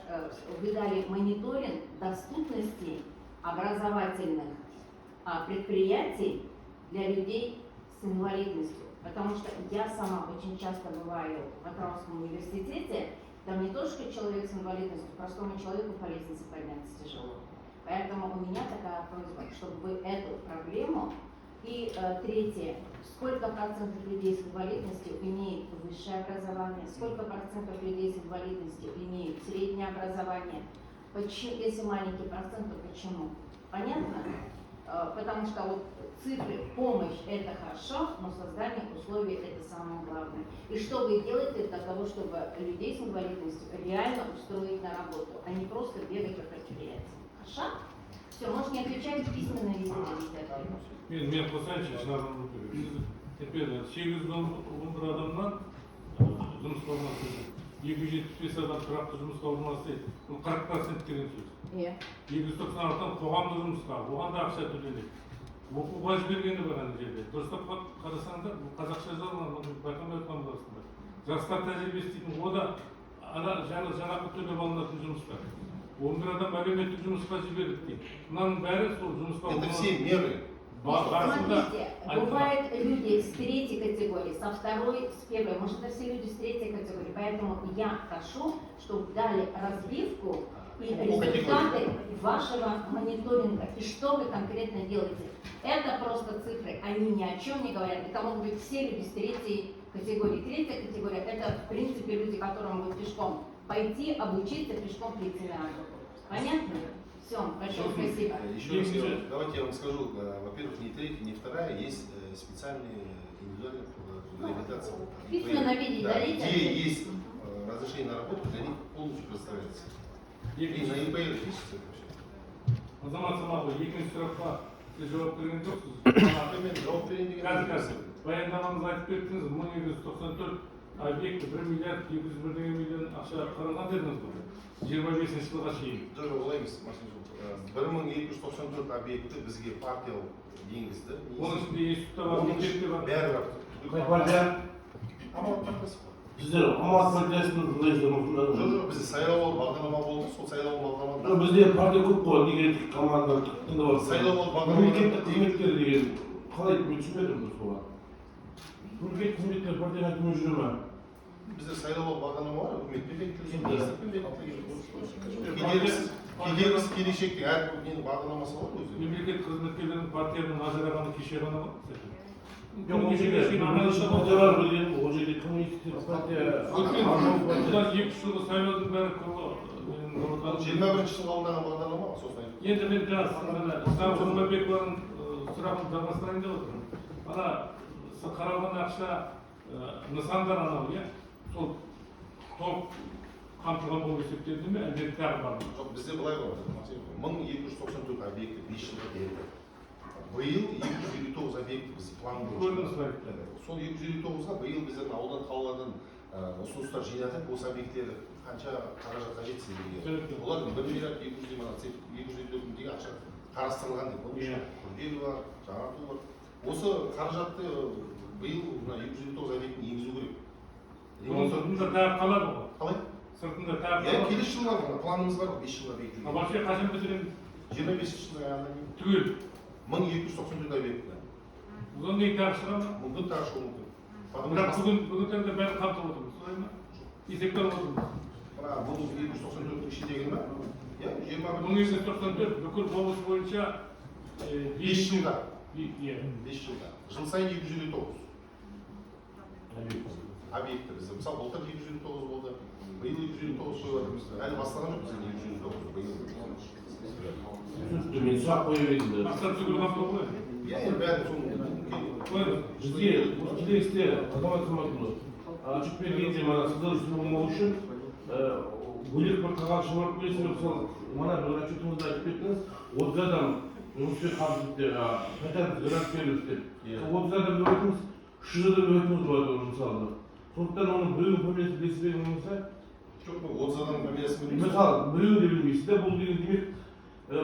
вы дали мониторинг доступности образовательных предприятий для людей с инвалидностью. Потому что я сама очень часто бываю в Атырауском университете, там не то, что человек с инвалидностью, простому человеку по лестнице подняться тяжело. Поэтому у меня такая просьба, чтобы вы эту проблему. И третье, сколько процентов людей с инвалидностью имеют высшее образование, сколько процентов людей с инвалидностью имеют среднее образование, почему, если маленький процент, то почему? Понятно? Потому что вот цифры, помощь — это хорошо, но создание условий — это самое главное. И что вы делаете для того, чтобы людей с инвалидностью реально устроить на работу, а не просто бегать по предприятиям? Хорошо? Все, можешь не отвечать, в письменном виде дадите ответ. Мен қосайыншы, Шынар. Сіз теперь 811 адамнан жұмысқа орналастырды. 275 адам тұрақты жұмысқа орналасты дейді. Бұл 40% деген сөз. 296 адам қоғамдық жұмысқа, оған да ақша төленеді. Оқуға жібергені бар ана жерде. Дұрыстап қарасаңдар, бұл қазақша жазылған, оны байқамай отқан боларсыңдар. Жастар тәжірибесі дейтін, о да ана жаңа жалақы төлеп алынатын жұмыстар. 11 адам әлеуметтік жұмысқа жібердік дейді. Мынаның бәрі сол жұмысқа Это все меры. Барысында Смотрите, бывают люди с третьей категории, со второй, с первой. Может, это все люди с третьей категории. Поэтому я прошу, чтобы дали разбивку и По результаты вашего мониторинга. И что вы конкретно делаете. Это просто цифры, они ни о чем не говорят. Это могут быть все люди с третьей категории. Третья категория – это, в принципе, люди, которые могут пешком пойти, обучиться, пешком прийти на работу. Понятно? Все, большое спасибо. Еще раз, давайте я вам скажу, во-первых, не третья, не вторая, есть специальные индивидуальные реабилитации. В письменном виде Да, дадите где ответ? есть разрешение на работу, для них полностью предоставляется. И на ИПР пишется это все. Азамат Саматұлы, екінші сұраққа сіз жауап берген жоқсыз. Мен жауап берейін деген Қазір баяндамаңызда айтып кеттіңіз, 1294 объект, 1 миллиард 200 бірдеңе миллион ақша қаралған дедіңіз ғой, 25-жылға шейін. Жоқ, олай емес, Максим. 1294 объекті бізге партия енгізді. Оның ішінде институт та бар, Оның мектеп те бар. Бәрі бар. Қай партия? Аманат партиясы ғой. Сіздер Аманат партиясының тыңдайсыздар ма? Жоқ, бізде сайлау бағдарлама болды, сол сайлау бағдарламада. Жоқ, бізде партия көп қой, неге команда тыңдап жатсыздар? Сайлау бағдарламада. Мемлекеттік қызметкер деген қалай, мен түсінбедім дұрыс оған. Мемлекеттік қызметкер партияға кіммен жүре ма? Бізде сайлау бағдарлама бар, үкіметпен бекітілген, Иә. министрлікпен бекітілген. Кедергісіз келешектің әрбір ненің бағдарламасы бар өзі. Мемлекет қызметкерлерінің партиядан ажырағаны кеше ғана ғой. Жоқ, ол жерде бірнеше партия бар білген, ол жерде коммунистік партия, Өткен Бұдан 2-3 жылғы сайлаудың бәрі Ол 21-жылы қабылданған бағдарлама ғой, сосын айтып. Енді мен жаңа Ислам Құрманбекованың сұрағын жалғастырайын деп отырмын. Ана қаралған ақша, нысандар анау, иә, сол толық қамтылған болып есептелді ме, әлде тағы бар ма? Жоқ, бізде былай ғой, 1294 объекті 5 жылға берді. Биыл 259 объекті біз план бойынша. Көрдім слайдта. Сол 259-ға биыл біздер аудан, қалалардан ұсыныстар жинатып, осы объектілер қанша қаражат қажет сіздерге. Түсінікті. Олар 1 миллиард 200 мына 254 мың теңге ақша қарастырылған деп. Оның ішінде күрделі бар, жаңарту бар. Осы қаражатты биыл мына 259 объектіні енгізу керек. Оның сыртында тағы қалады ғой. Қалай? Сыртында тағы Иә, қалады. келесі жылға ғана планымыз бар ғой, 5 жылға А бекітілген. вообще қашан бітіреміз? 25-жылдың аяғына дейін. Түгел. 1294 объектіні. Одан кейін тағы шыға ма? Мүмкін, тағы шығуы мүмкін. Потому Бірақ что бүгін таңда бәрін қамтып отырмыз, солай ма? Есепке алып отырмыз. Мына 1294-тің ішіндегі ма? Иә, 21 1294 бүкіл облыс бойынша 5 жылда. Иә. 5 жылда. Жыл сайын 259 объекті бізде. Мысалы, былтыр 259 болды, биыл 259 қойып жатырмыз. Әлі бастаған жоқпыз енді 259 биыл. Түсінікті, мен сұрақ қоя берейін. Мақсат түгел қамту ғой. Иә, енді бәрі соның Қойыңыз. Бізге осы келесіде, Азамат Саматұлы, отчет бергенде мана сіздер үшін болмау үшін бөлек бір қағаз шығарып бересіз бе? Мысалы, мана бір отчетыңызда айтып кеттіңіз, 30 адам жұмыспен қамтылды деп, қайтадан грант береміз деп. Иә. Сол 30 адам деп айтыңыз, 300 адам деп айтыңыз болады оны, мысалы. Сондықтан оның біреуінің фамилиясын білесіз бе болмаса? Жоқ, мен 30 адамның фамилиясын білмеймін. Мысалы, біреуін де білмейсіз да, бұл деген демек,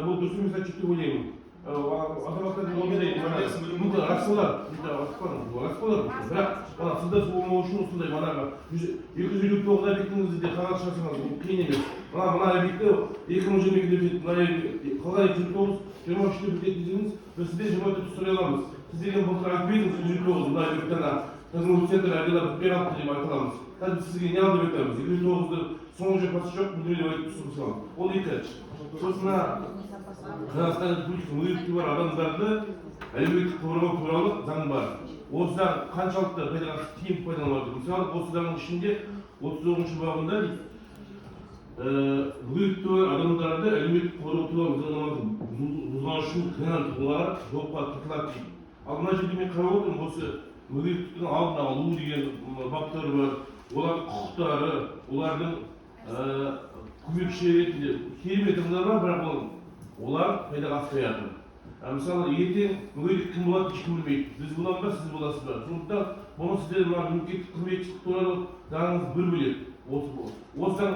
бұл дұрыс емес отчет деп ойлаймын. Азаматтардың ондай Фамилиясын білу мүмкін рас болар, енді рас болар, рас болар, бірақ мына сіздер болмау үшін осындай манағы 259 объектіңізді де қағаз шығарсаңыз, бұл қиын емес. Мына объекті 2022-де бітеді, мына қалған 259 23-те бітеді десеңіз, біз сізден 24-те сұрай аламыз. Сіз деген былтыр айтып едіңіз, 259 мына объекті ана Казгу центр отдела бітпей қалыпты деп айта аламыз. Қазір біз сізге не ал деп айтамыз? 259-ды соңғы жобасы жоқ, бірдеме деп айтып тұрсыз, мысалы. Ол екі. Сосын мына Қазақстан Республикасының мүгедектігі бар адамдарды әлеуметтік қорғау туралы заң бар. Осы заң қаншалықты пайдаланып, тиімді пайдаланып жатыр? Мысалы, осы заңның ішінде 39-бабында дейді, мүгедектігі бар адамдарды әлеуметтік қорғау туралы заңнаманы бұзған үшін кінәлі тұлғалар жауапқа тартылады дейді. Ал мына жерде мен қарап отырмын, осы мүгедектіктің алдын алу деген баптар бар, олардың құқықтары, олардың көмекші ретінде керемет ырымдар бар, бірақ олар пайдаға аспай жатыр. Мысалы, ертең мүгедек кім болады, ешкім білмейді. Біз боламыз ба, сіз боласыз ба? Сондықтан бұны сіздер мына мемлекеттік қызметшілік туралы заңыңыз бір бөлек. Осы заң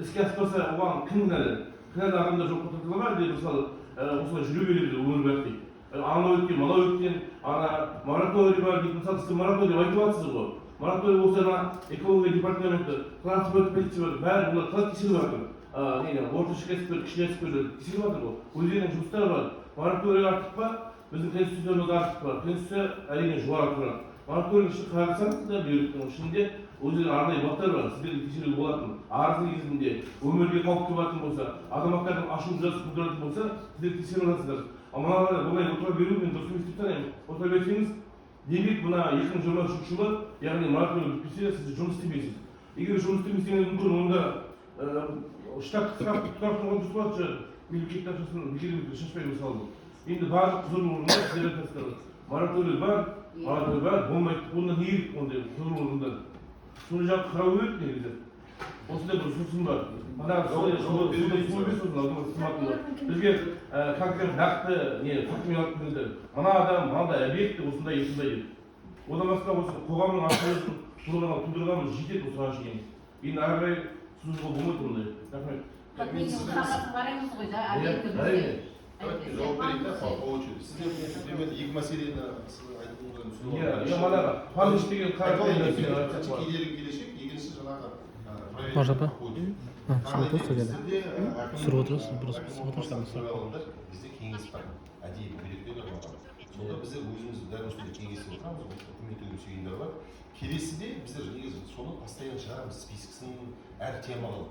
іске аспаса, оған кім кінәлі? Кінәлі адамдар жоққа тартыла ма, әлде, мысалы, осылай жүре береді өмір бақи? Анау өткен, мынау өткен, ана мораторий бар дейді. Мысалы, сіз мораторий деп айтып жатсыз ғой. Мораторий болса, ана экология департаменті, транспорт полиция бар, бәрі олар қалай тексеріп жатыр? Нені, орташа кәсіпкер, кіші кәсіпкерлер тексеріп жатыр ғой, өздерінің жұмыстары бар. Мораторий артық па, біздің конституциямыз артық па? Конституция, әрине, жоғары тұрады. Мораторийдің ішін қарасаңыз да, бұйрықтың ішінде өздерінің арнайы баптар бар, сіздерге тексеруге болатын. Арыз негізінде өмірге қауіп туатын болса, азаматтардың ашу ызасын тудыратын болса, сіздер тексеріп аласыздар. Ал мыналар бұлай отыра беру мен дұрыс емес деп санаймын. Отыра берсеңіз, демек, мына 2023 жылы, яғни мораторий бітпесе, сіз жұмыс істемейсіз. Егер жұмыс істемесеңіз, мүмкін онда штат қысқартып тұрған дұрыс болады шығар, мемлекет ақшасын бекер шашпай. Мысалы, енді барлық құзырлы органдар, сіздер айтасыздар, мораторий бар, мораторий бар, болмайды. Онда не керек ондай құзырлы органдар? Соны жақ қарау керек негізі. Осындай бір ұсынысым бар. Мына Жауап берейін. Бізге конкрет, нақты не фактімен алып келіңіздер: мына адам, мынандай объект, осындай, осындай деп. Одан басқа осы қоғамның ашуын тудырғанымыз жетеді осыған шейін. Енді ары қарай созуға болмайды ондай. Рахмет. Как минимум сапасын қараймыз ғой да, Иә, объекті бізге. Әрине. Давайте мен жауап берейін да, по очереди. Сіздер примерно екі мәселені сіз айтуыңыздан түсініп Иә, алдым. иә, манағы пандус деген Айтып алайын, қарап бірінші кедергі келешек, екіншісі жаңағы проверка Можно, па? по ходу. А, Тағы түсіріп отырсыз да деді. біздерде, әкім- Түсіріп отырасыз, біраз әкім түсіріп отырсыз, орынбасары сұрақ. төрағалығында бізде кеңес бар, әдейі мүгедектер арналған. Сонда біздер өзіміз дәл осындай кеңесте отырамыз, үкіметтік емес ұйымдар бар. Келесіде біздер негізі соны постоянно шығарамыз, спискісін әр темаға.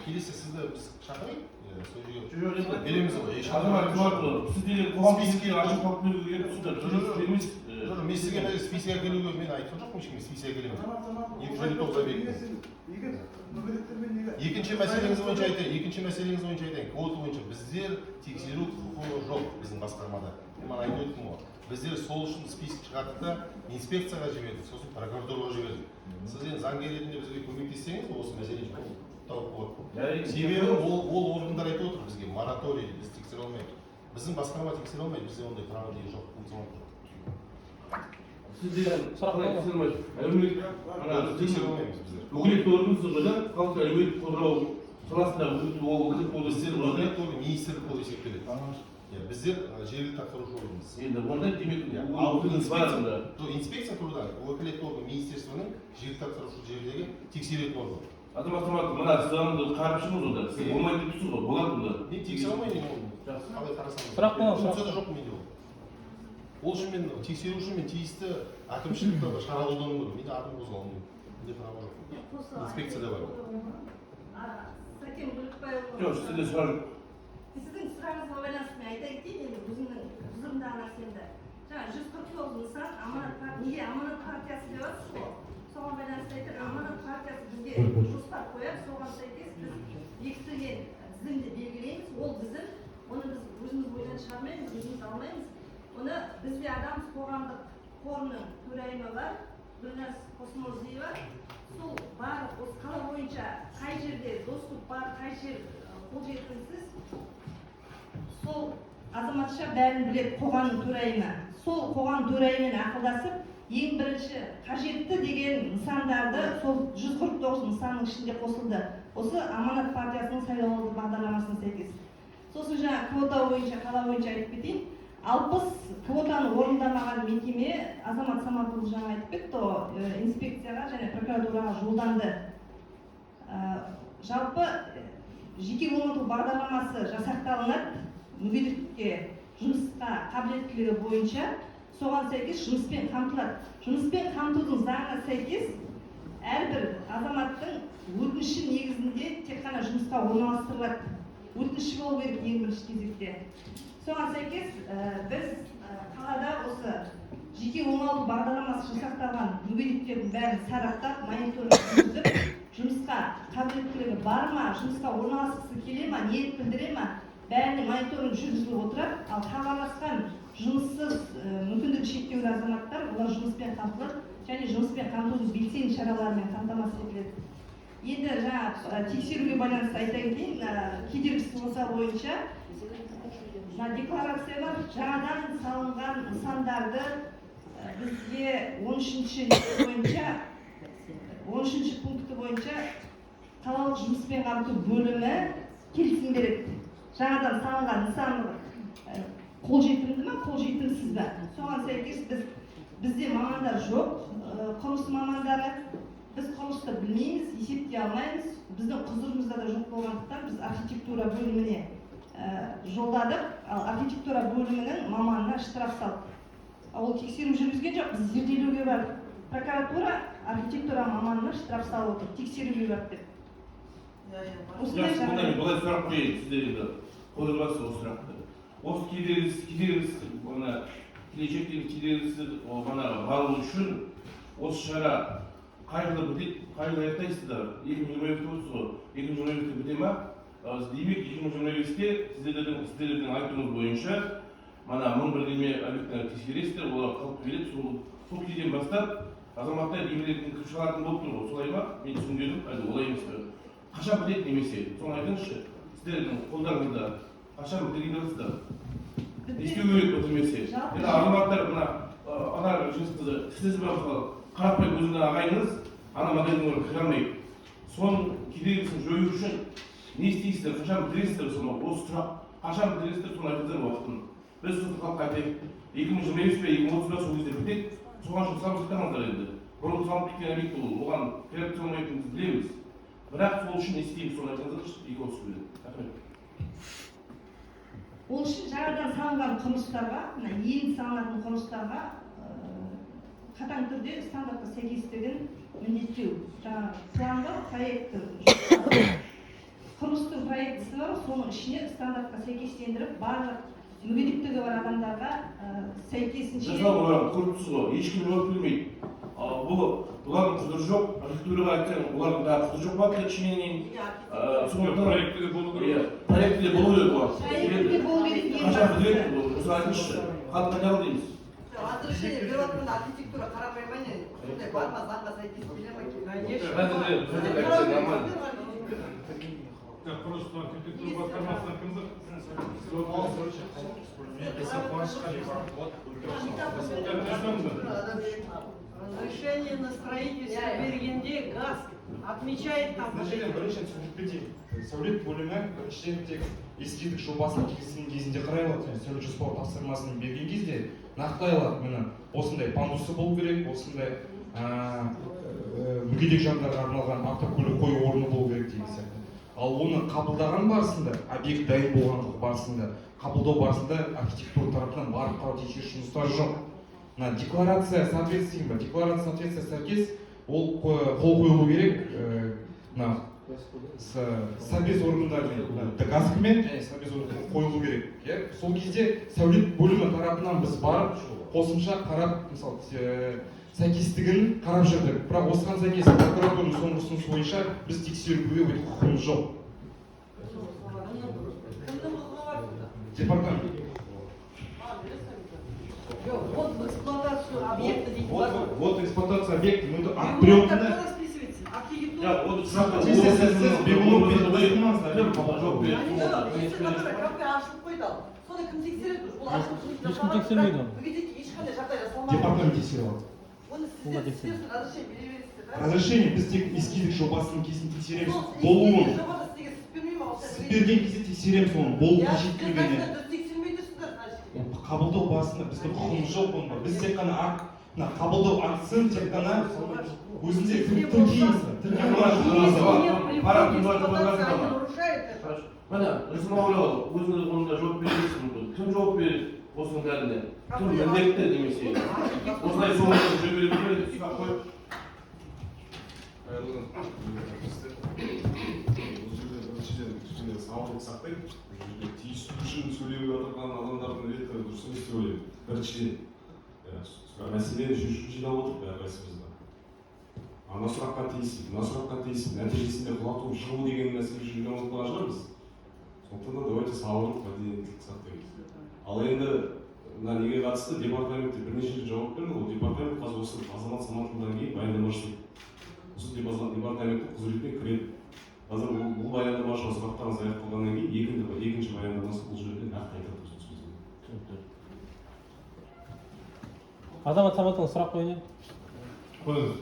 Келесі сізді біз шақырайық, сол жерге береміз ғой, ешқандай Азамат проблема жоқ. Қуатұлы, сіз деген қоғам Списке ашу қауіп беруге түсіндір. Емес. Жоқ, мен сізге мына список әкелуге мен айтқан жоқпын, ешкімге список әкелемін. 259 объект. Егер мүгедектермен неге Екінші мәселеңіз бойынша айтайын, екінші мәселеңіз бойынша айтайын. Квота бойынша біздер тексеру құқығы жоқ біздің басқармада. Мен мана айтып өттім ғой. Біздер сол үшін список шығардық та, инспекцияға жібердік, сосын прокуратураға жібердік. Сіз енді заңгер ретінде бізге көмектессеңіз, осы мәселе тауып болады. Себебі ол органдар айтып отыр бізге, мораторий, біз тексере алмаймыз. Біздің басқарма тексере алмайды, бізде ондай право деген жоқ, функционал жоқ. Сіз деген Сұрақ бар ма? Әлеуметтік ана Тексере алмаймыз біздер. Өкілетті органсыз ғой да, халықты әлеуметтік қорғау саласындағы өкілетті орган Біздер сіз ғой да. өкілетті орган министрлік болып есептеледі. Иә, біздер жергілікті атқарушы органбыз. Енді онда, демек, Иә, ал өкіліңіз бар инспекция, онда. жоқ, инспекция труда өкілетті орган министерствоның жергілікті атқарушы жердегі тексеретін орган. Азамат Саматов, мына сіз заңды қарап шығыңыз онда. Сіз болмайды деп тұрсыз ғой, болады онда. Мен тексере алмаймын мен оны. Жақсы. Қалай қарасам. Сұрақ болады, сұрақ. Функцияда жоқ менде ол. Ол үшін мен тексеру үшін мен тиісті әкімшілік шара қолдануым керек. Менде адам қозғалмайды. Менде право жоқ. Инспекцияда бар ол. Сәкен Бөлікбайұлы. Жоқ, сізде сұрақ жоқ. Сіздің сұрағыңызға байланысты мен айта кетейін енді өзімнің құзырымдағы нәрсемді. Жаңа 149 нысан Аманат неге Аманат партиясы деп жатсыз ғой? Соған байланысты айтайын, Аманат партиясы бізге жоспар қояды, соған сәйкес біз бекітілген тізімді белгілейміз. Ол тізім, оны біз өзіміз ойдан шығармаймыз, өзіміз алмаймыз. Оны бізде Адамыз қоғамдық қорының төрайымы бар, Гүлназ Қосмұрзиева. Сол барлық осы қала бойынша қай жерде доступ бар, қай жер қолжетімсіз, сол азаматша бәрін біледі, қоғамның төрайымы. Сол қоғам төрайымымен ақылдасып, ең бірінші қажетті деген нысандарды сол 149 нысанның ішінде қосылды. Осы Аманат партиясының сайлауалды бағдарламасына сәйкес. Сосын жаңа квота бойынша, қала бойынша айтып кетейін. 60 квотаны орындамаған мекеме, Азамат Саматұлы жаңа айтып кетті ғой, инспекцияға және прокуратураға жолданды. Жалпы жеке оңалту бағдарламасы жасақталынады мүгедектікке жұмысқа қабілеттілігі бойынша, соған сәйкес жұмыспен қамтылады. Жұмыспен қамтудың заңына сәйкес әрбір азаматтың өтініші негізінде тек қана жұмысқа орналастырылады. Өтініші болу керек ең бірінші кезекте. Соған сәйкес біз қалада осы жеке оңалту бағдарламасы жасақталған мүгедектердің бәрін сараптап, мониторинг жүргізіп, жұмысқа қабілеттілігі бар ма, жұмысқа орналасқысы келе ма, ниет білдіре ма, бәріне мониторинг жүргізіліп отырады. Ал хабарласқан жұмыссыз, мүмкіндігі шектеулі азаматтар, олар жұмыспен қамтылады және жұмыспен қамтудың белсенді шараларымен қамтамасыз етіледі. Енді жаңа тексеруге байланысты айта кетейін, кедергісіз орта бойынша мына декларация бар. Жаңадан салынған нысандарды бізге 13-ші бойынша, 13-пункті бойынша Қалалық жұмыспен қамту бөлімі келісім береді, жаңадан салынған нысан қолжетімді ма, қолжетімсіз бе. Соған сәйкес бізде мамандар жоқ, құрылыс мамандары. Біз құрылысты білмейміз, есептей алмаймыз, біздің құзырымызда да жоқ болғандықтан, біз архитектура бөліміне жолдадық. Ал архитектура бөлімінің маманына штраф салдық. Ол тексеру жүргізген жоқ, біз зерделеуге бардық. Прокуратура архитектура маманына штраф салып отыр, тексеруге барды деп. Осындай Жақсы, онда жағдай. Мен былай сұрақ қояйын. Сіздер енді қойылмас осы сұрақты. Осы кедергісіз, мына келешектегі кедергісіз манағы бару үшін осы шара қай жылы бітеді, қай жылы аяқтайсыздар? 2022-те отырсыз ғой, 2022-те біте ма? Демек, 2025-те сіздердің айтуыңыз бойынша мана мың бірдеме объектіні тексересіздер, олар қалып келеді. Сол кезден бастап азаматтар емлетін кіріп шығатын болып тұр ғой, солай ма? Мен түсінгенім, әлде олай емес пе? Қашан бітеді немесе соны айтыңызшы. Сіздердің қолдарыңызда, қашан бітірген жатсыздар? Не істеу керек бітірмесе? Енді азаматтар мына ана Жеңісқызы, сіз ба, мысалы, қарапайым өзіңнің ағайыныңыз ана магазинге кіре алмайды. Соның кедергісін жою үшін не істейсіздер, қашан бітіресіздер соны? Осы сұрақ, қашан бітіресіздер, соны айтыңыздар уақытын. Біз сосын халыққа айтайық, 2025 пе, 2030 ба, сол кезде бітеді. Соған үшін салып сақтаңыздар. Енді бұрын салынып кеткен объект ол, оған кіріп түсе алмайтынын біз білеміз, бірақ сол үшін не істейміз, соны айтыңыздаршы екі ауыз сөзбен. Рахмет. Ол үшін жаңадан салынған құрылыстарға, мына енді салынатын құрылыстарға қатаң түрде стандартқа сәйкестігін міндеттеу. Жаңағы план бар, проекті, құрылыстың проектісі бар, соның ішіне стандартқа сәйкестендіріп, барлық мүгедектігі бар адамдарға сәйкесінше. Жасау, олар көріп тұрсыз ғой, ешкім жауап бермейді. Ал бұл бұлардың құзыры жоқ. Архитектураға айтсаң, олардың да құзыры жоқ па кішкенен. Сондықтан Проектіде болу иә, керек. Проектіде болу керек олар. Проектіде болу керек ең Қашан бастысы. бітіреді бұл, осыны айтыңызшы. Халық қайда дейміз? Разрешение беріп жатқанда архитектура қарамай ма, не? Сондай бар ма, заңға сәйкес келе ма? Қазір нормально. Так, құрылыс архитектура басқармасынан кім бар? Мен Қисап Қуанышқалиев. Так, Разрешение на строительство бергенде ГАСК отмечает там. Мына жерден біріншіден түсіндіріп кетейін. Сәулет бөлімі біріншіден тек эскиздік жобасын келіскен кезінде қарай алады және сәулет жоспарлау тапсырмасын берген кезде нақтай алады: міне, осындай пандусы болу керек, осындай мүгедек жандарға арналған автокөлік қою орны болу керек деген сияқты. Ал оны қабылдаған барысында, объект дайын болған барысында, қабылдау барысында архитектура тарапынан барып қарау, тексеріс жұмыстары жоқ. Мына декларация соответствия бар, декларация соответствия сәйкес ол қол қойылу керек мына совбез органдарымен, мына ГАСК-мен және совбез органдарымен қойылу керек, иә. Сол кезде сәулет бөлімі тарапынан біз барып қосымша қарап, мысалы, сәйкестігін қарап жүрдік. Бірақ осыған сәйкес прокуратураның соңғы ұсынысы бойынша біз тексеруге өте құқығымыз жоқ. Кімнің құқығы бар сонда? Департамент. А, білесің бе? Жоқ, вот в эксплуатацию объекта дейтін Вот, бар ғой. вот эксплуатация объекта, мы И акт вот приемына как расписывается? Архитектура. Ja, оны сұрақ. Сіз бегунов. Жауап береді. Жоқ, если который кафе ашылып қойды, ал соны кім тексереді? Ол ашылып жұмыс Ешкім тексермейді оны. Мүгедекке ешқандай жағдай жасалмаған. Департамент тексере алады. Оны сіздер разрешение бере бересіздер да? Разрешение біз тек эскиздік жобасының кезін тексереміз, Сол болуын. эскиздік жобада сізге сіз бермей ма? Сіз берген кезде тексереміз оның болу Иә, қажеттілігіне. сіздер дұрыс тексермей тұрсыздар, значит. Ол қабылдау барысында біздің құқығымыз жоқ онда. Біз тек қана акт, мына қабылдау актісін тек қана өзінде тіркейміз, тіркеу. Если нет при Пара, входе пара, эксплуатации, пара. они нарушают это. Хорошо. Міне, Рысмағұлова, өзіңіз онда жауап бересіз мүмкін. Кім жауап береді осының бәріне? Кім міндетті немесе? Осылай соңында жүре бере ме деп сұрақ қойып. Қайырлы күн. Бұл жерде біріншіден кішкене сабырлық сақтайық. Бұл жерде тиісу үшін сөйлеп жатырған адамдардың реті дұрыс емес деп ойлаймын. Біріншіден, мәселені шешу үшін жиналып отырмық әрқайсымыз да. Ана сұраққа тиісіп, мына сұраққа тиісіп, нәтижесінде құлату, жығу деген мәселе үшін жиналып отырған шығармыз. Сондықтан да давайте сабырлық, мәдениеттілік сақтайық. Ал енді мына неге қатысты департаментте бірнеше рет жауап берді ғой. Департамент қазір осы Азамат Саматұлынан кейін баяндама жасайды. Осы департаменттің құзыретіне кіреді. Қазір бұл баяндамашыға сұрақтарыңыз аяқталғаннан кейін екінші баяндамасы бұл жерде нақты айтады өзінің сөзін. Түсінікті. Азамат Саматұлы, сұрақ қояйын. Қойыңыз.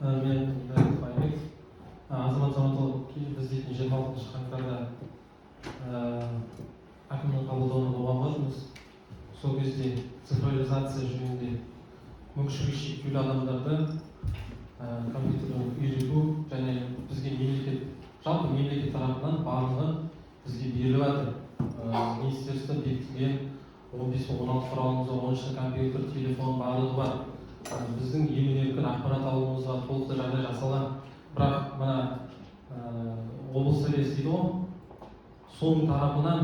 Мен Дәулет Байбек. Азамат Саматұлы, біз дейтін 26 қаңтарда әкімнің қабылдауында болған болатынбыз. Сол кезде цифровизация жөнінде, мүмкіншілігі шектеулі адамдарды компьютермен үйрету және бізге мемлекет, жалпы мемлекет тарапынан барлығы бізге беріліп жатыр. Министерство бекітілген 15, 16 құралымыз бар, оның ішінде компьютер, телефон, барлығы бар. Біздің емін еркін ақпарат алуымызға толықтай жағдай жасалған. Бірақ мына облыс совет дейді ғой, соның тарапынан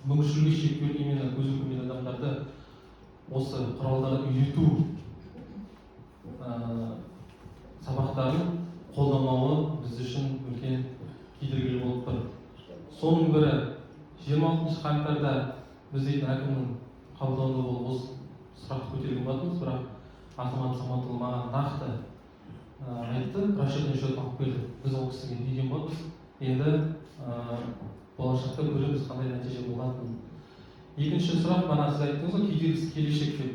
мүмкіншілігі шектеулі, именно көзі көрмейтін адамдарды осы құралдарды үйрету сабақтарын қолдамауы біз үшін үлкен кедергілі болып тұр. Соның бірі, 26 қаңтарда біз дейтін әкімнің қабылдауында болып, осы сұрақты көтерген болатынбыз. Бірақ Азамат Саматұлы маған нақты айтты, расчетный счет алып келді. Біз ол кісіге деген болатынбыз. Енді болашақта көреміз қандай нәтиже болатынын. Екінші сұрақ, бағана сіз айттыңыз ғой, кедергісіз келешек деп,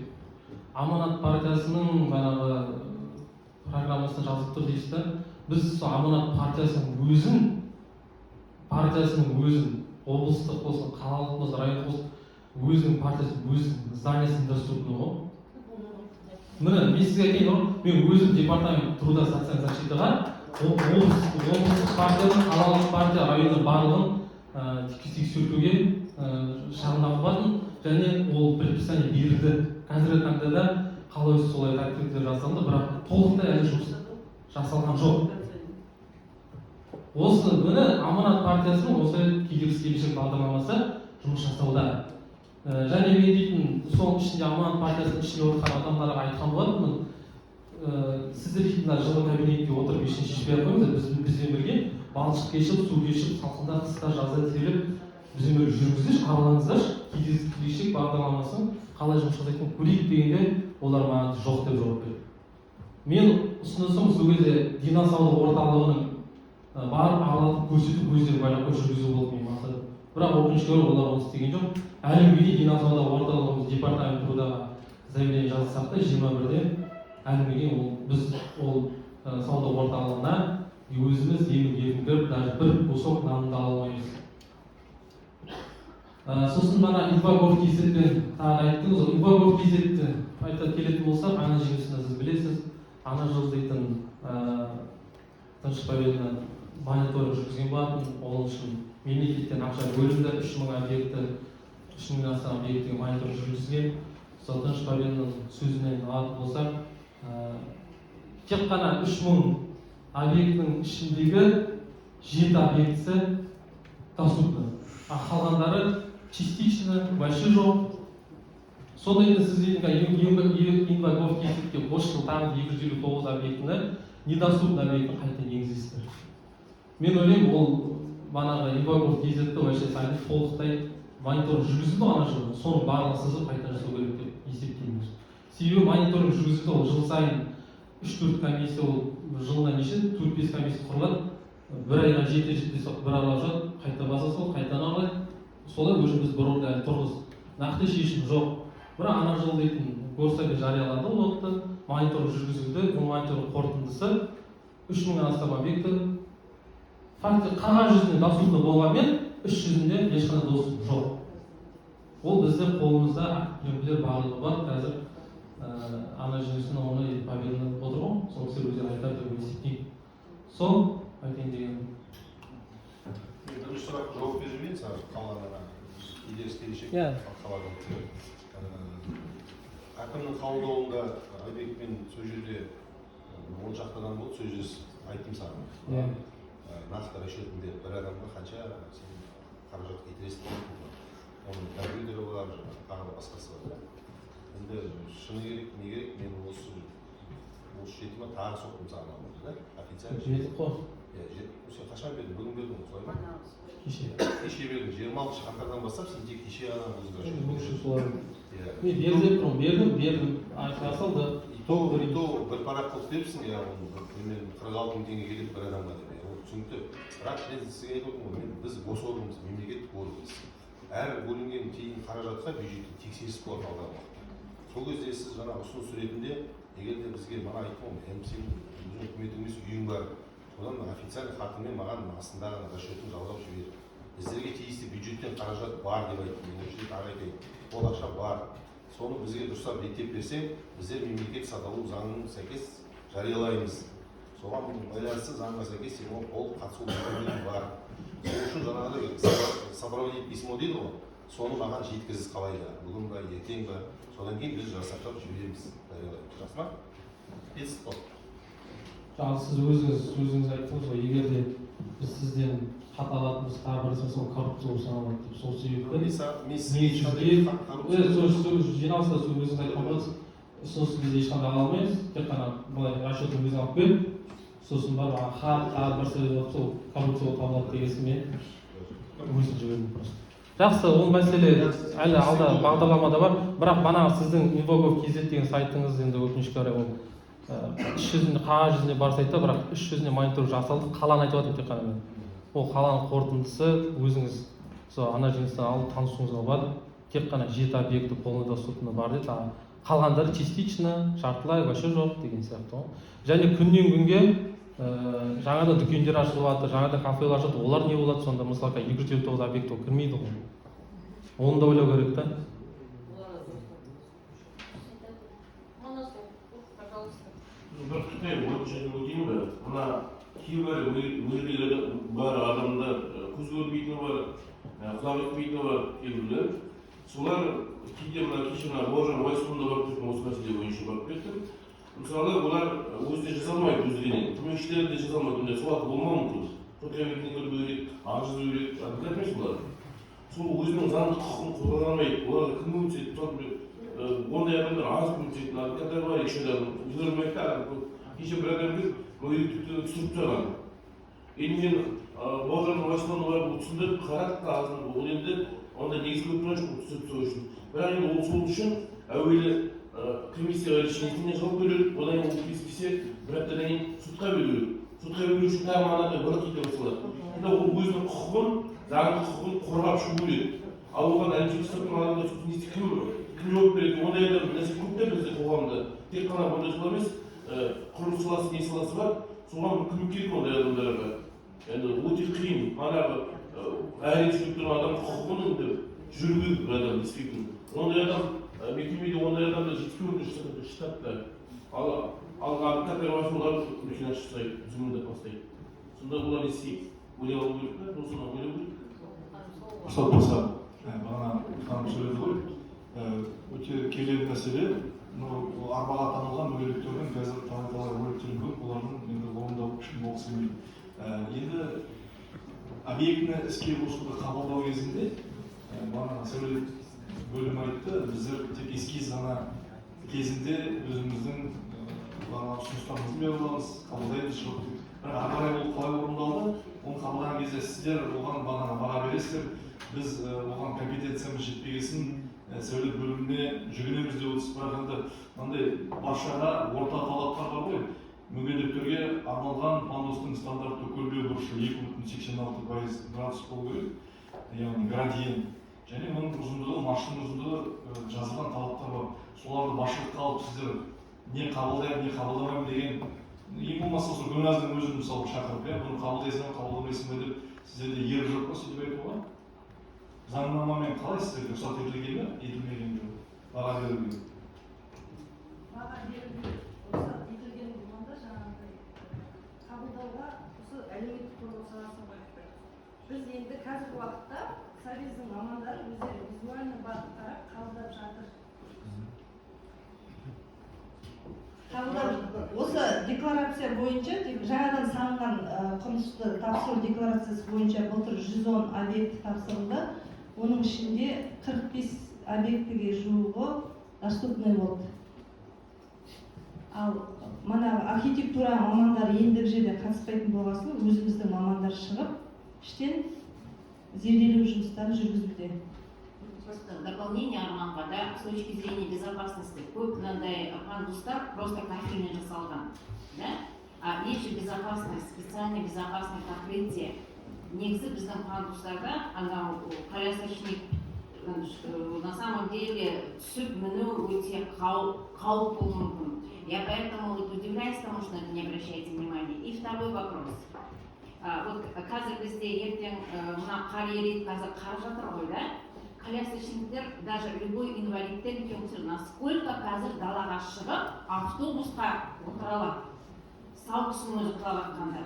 Аманат партиясының бағанағы программасында жазылып тұр дейсіз да. Біз сол Аманат партиясының өзін, облыстық болсын, қалалық болсын, райондық болсын, өзінің партиясы, өзінің зданиесі недоступны ғой. Міне, мен сізге айтайын ғой, мен өзім департамент труда, социальной защитаға облыстық партияның, қалалық партия, районның барлығын тексертуге шағымданған болатын және ол предписание берілді. Қазіргі таңда да қалай, солай тактиктер жасалды, бірақ толықтай әлі жұмыс жасалған жоқ. Осы міне, Аманат партиясының осы кедергісіз келешек бағдарламасы жұмыс жасауда. Және мен дейтін соның ішінде, Аманат партиясының ішінде отырған адамдарға айтқан болатынмын: сіздер дейтін мына жылы кабинетте отырып ештеңе шешпей ақ қойыңыздар, бізбен бірге балшық кешіп, су кешіп, салқында, қыста, жазда терлеп, бізбен бірге жүріңіздерші, аралаңыздаршы, кедергісіз келешек бағдарламасын қалай жұмыс жасайтынын көрейік дегенде, олар маған жоқ деп жауап берді. Мен ұсынысым сол кезде денсаулық орталығының барып аралатып көрсетіп, өздері байлап жүргізу болды менің мақсатым. Бірақ өкінішке орай, олар оны істеген жоқ. Әлі күнге дейін денсаулық орталығымыз департамент трудаға заявление жазсақ та, 21-де, әлі күнге дейін ол біз ол сауда орталығына өзіміз емін еркін кіріп, даже бір кусок нанды ала алмаймыз. Сосын мана инфогов kz-пен тағы айттыңыз ғой. Инфогов kz-ті айта келетін болсақ, ана жеңісін сіз білесіз, ана жыл дейтін Тынышбаевна мониторинг жүргізген болатын. Ол үшін мемлекеттен ақша бөлінді, 3000 объекті, 3000-нан астам объектіге мониторинг жүргізген. Сол Тынышбаевнаның сөзінен алатын болсақ, тек қана 3000 объектінің ішіндегі жеті объектісі доступны, а қалғандары частично, вообще жоқ. Сонда енді сіз инфогов kz-ке осы жыл тағы 259 объектіні, недоступный объектіні қайта енгізесіздер. Мен ойлаймын, ол бағанағы инфогов kz-ті вообще сайты толықтай мониторинг жүргізілді ғой ана жылы, соның барлығын сызып қайта жасау керек деп есептеймін. Себебі мониторинг жүргізілді, ол жыл сайын үш төрт комиссия, ол жылына неше, төрт бес комиссия құрылады, бір айға жеті жетпей бір аралап жатады, қайта баса салады, қайтадан аралайды. Солай уже біз бір орында әлі тұрмыз, нақты шешім жоқ. Бірақ ана жыл дейтін горсовет жариялады, ол уақытта мониторинг жүргізілді. Ол мониторинг қорытындысы 3000-нан астам объекті факті қағаз жүзінде доступны болғанмен, іс жүзінде ешқандай доступ жоқ. Ол бізде қолымызда актілер барлығы бар. Қазір ана жүзіне оны победно отыр ғой, сол кісілер өздері айтады деп есептеймін. Сол айтайын дегенім. Бірінші сұраққа жауап беріп жіберейін саған, қалғанына кедергісіз келешек қаладан. Әкімнің қабылдауында Айбекпен сол жерде 10 шақты адам болды, сол жерде айттым саған. Нақты расчетын беріп, бір адамға қанша сен қаражат кетіресің деп айттым ғой. Оның компьютері бар, жаңағы тағы да басқасы бар да. Енді шыны керек, не керек, мен осы жеті ма, тағы соқтым саған алмады да официально. Жетіп қой. Иә, сен қашан бердің? Бүгін бердің ғой, солай ма? Кеше. Кеше бердің, 26 қаңтардан бастап сен тек кеше ғана өзің расчет Мүмкін солай. Иә. Мен берді деп тұрмын, бердім, бердім, жасалды. И то бір парақ қылып беріпсің, иә, оны бір примерно 46 000 теңге кетеді бір адамға деп, иә, ол түсінікті. Бірақ мен сізге айтып отырмын ғой, біз госорганбыз, мемлекеттік органбыз. Әр бөлінген тиын қаражатқа бюджетте тексеріс болады алдағы уақытта. Сол кезде сіз жаңағы ұсыныс ретінде, егер де бізге Бізге мана айттым ғой, мен, сенің өзің үкіметтік емес үйің бар, содан официальный хатыңмен маған астындағы расчетін жалғап жібер. Біздерге тиісті бюджеттен қаражат бар деп айттым мен. Осы жерде тағы айтайын, ол ақша бар. Соны бізге дұрыстап реттеп берсең, біздер мемлекет сатып алу заңына сәйкес жариялаймыз. Соған байланысты, заңға сәйкес сен оған толық қатысу мүмкіндігің бар. Сол үшін жаңағыдай сопроводить письмо дейді ғой, соны маған жеткіз, қалай да, бүгін ба, ертең ба. Содан кейін біз жасақтап жібереміз, жариялаймыз. Жақсы ма? Келістік қой? Жаңа сіз өзіңіз айттыңыз ғой, егер де біз сізден хат алатын болсақ, тағы бір нәрсе, сол коррупция болып саналады деп. Сол себепті Мен сізге ешқандай мен сол жиналыста сол өзіңіз айтқан боласыз. Ұсыныс біз ешқандай ала алмаймыз, тек қана былай расчетін өзің алып кел, сосын барып ана хат, тағы бір нәрсе болып, сол коррупция болып табылады деген мен өзім жібердім просто. Жақсы, ол мәселе әлі алда бағдарламада бар. Бірақ бағанағы сіздің infogov kz деген сайтыңыз енді, өкінішке орай, ол іс жүзінде, қағаз жүзінде бар сайт та, бірақ іс жүзінде мониторинг жасалды. Қаланы айтып жатырмын тек қана мен. Ол қаланың қорытындысы, өзіңіз сол ана жиналыстан алып танысуыңызға болады. Тек қана жеті объекті полный доступны бар деді, а қалғандары частично, жартылай, вообще жоқ деген сияқты ғой. Және күннен күнге жаңадан дүкендер ашылып жатыр, жаңадан кафелер ашылып жатыр. Олар не болады сонда? Мысалы, 259 объект ол кірмейді ғой, оны да ойлау керек та. Пожалуйста. Бір қытай өтінішін өтейін бе? Мына кейбір мүгедектері бар адамдар, көз көрмейтіні бар, құлақ естімейтіні бар кейбіреулер. Солар кейде, мына кеше мына Бауыржан Уайсұлына барып кеттім, осы мәселе бойынша барып кеттім. Мысалы, олар өздері жаза алмайды, өздерінен көмекшілері де жаза алмайды, ондай сауат болмауы мүмкін. Сот кабинетіне кіру керек, арыз жазу керек, адвокат емес олар. Сол өзінің заңды құқығын қорғай алмайды. Оларға кім көмектеседі? Мысалы, ондай адамдар аз көмектесетін адвокаттар бар, екі үш адам өздері алмайды да. Кеше бір адам келіп, мүгедектікті түсіріп тастаған. Енді мен Бауыржан Уайсұлына барып, ол түсіндіріп қарадық қағазын. Ол енді ондай негіз көріп тұрған жоқ түсіріп тастау үшін. Бірақ енді ол сол үшін әуелі комиссияға решениесіне жауап беру керек, одан кейін ол келіспесе, бір аптадан кейін сотқа беру керек. Сотқа беру үшін тағы мынандай бұрын басталады. Енді ол өзінің құқығын, заңды құқығын қорғап шығу керек. Ал оған әлеуметтік соттың адамдар сосын не істейді, кім жауап береді? Ондай адам нәрсе көп та бізде қоғамда. Тек қана бұндай сала емес, құрылыс саласы, не саласы бар, соған көмек керек ондай адамдарға. Енді өте қиын. Манағы әрең сөйлеп тұрған адам құқығын енді жүру керек бір адам действительно. Ондай адам мекемеде ондай адамдар жетіспеуі мүмкін штатта. Ал адвокаттар бар, олар үлкен ақша сұрайды, 100 мыңдап бастайды. Сонда олар не істейді? Ойлап алу керек та, осыны ойлау керек. Рұқсат болса, бағана ханым сөйледі ғой, өте келелі мәселе. Мынау арбаға таңылған мүгедектердің қазір талай талай роликтері көп, олардың енді орындау ешкім болғысы келмейді. Енді объектіні іске қосуды қабылдау кезінде, бағана сәулет бөлімі айтты, біздер тек эскиз ғана кезінде өзіміздің бағана ұсыныстарымызды бере аламыз, қабылдаймыз, жоқ деп. Бірақ ары қарай ол қалай орындалды, оны қабылдаған кезде сіздер оған бағана баға бересіздер, біз оған компетенциямыз жетпегесін сәулет бөліміне жүгінеміз деп отырсыз. Бірақ енді мынандай баршаға орта талаптар бар ғой. Мүгедектерге арналған пандустың стандартты көлбеу бұрышы 2,86% градус болу керек, яғни градиент, және оның ұзындығы, марштың ұзындығы, жазылған талаптар бар. Соларды басшылыққа алып, сіздер не қабылдаймын, не қабылдамаймын деген, ең болмаса осы Гүлназдың өзін мысалы шақырып, иә, бұны қабылдайсың ба, қабылдамайсың ба деп, сіздерде ерік жоқ па сөйтіп айтуға? Заңнамамен қалай сіздерге рұқсат етілген бе, етілмеген бе баға беруге? Баға беруге рұқсат етілген болғанда, жаңағыдай қабылдауға осы әлеуметтік қорғау саласына байланысты. Біз енді қазіргі уақытта совбездің мамандары өздері визуально барып қарап қабылдап жатыр. Қабылдап, осы декларация бойынша тек жаңадан салынған құрылысты тапсыру декларациясы бойынша былтыр 110 объект тапсырылды. Оның ішінде 45 объектіге жуығы доступный болды. Ал манағы архитектура мамандары ендігі жерде қатыспайтын болған соң, өзіміздің мамандар шығып, іштен зерделеу жұмыстарын жүргізуде. Просто дополнение Арманға, да, с точки зрения безопасности, көп мынандай пандустар просто кафельмен жасалған, да? А есть же безопасность, специальное безопасное покрытие. Негізі біздің пандустарда анау колясочник, на самом деле түсіп міну өте қауіп болуы мүмкін. Я поэтому вот Пререкаясь тому, что на это не обращаете внимания. И второй вопрос. Вот қазір бізде ертең мына қар ериді, қазір қар жатыр ғой, да? Колясочниктер, даже любой инвалидтер үлкен кісілер, насколько қазір далаға шығып, автобусқа отыра алады? Сау кісінің өзі құлап жатқанда.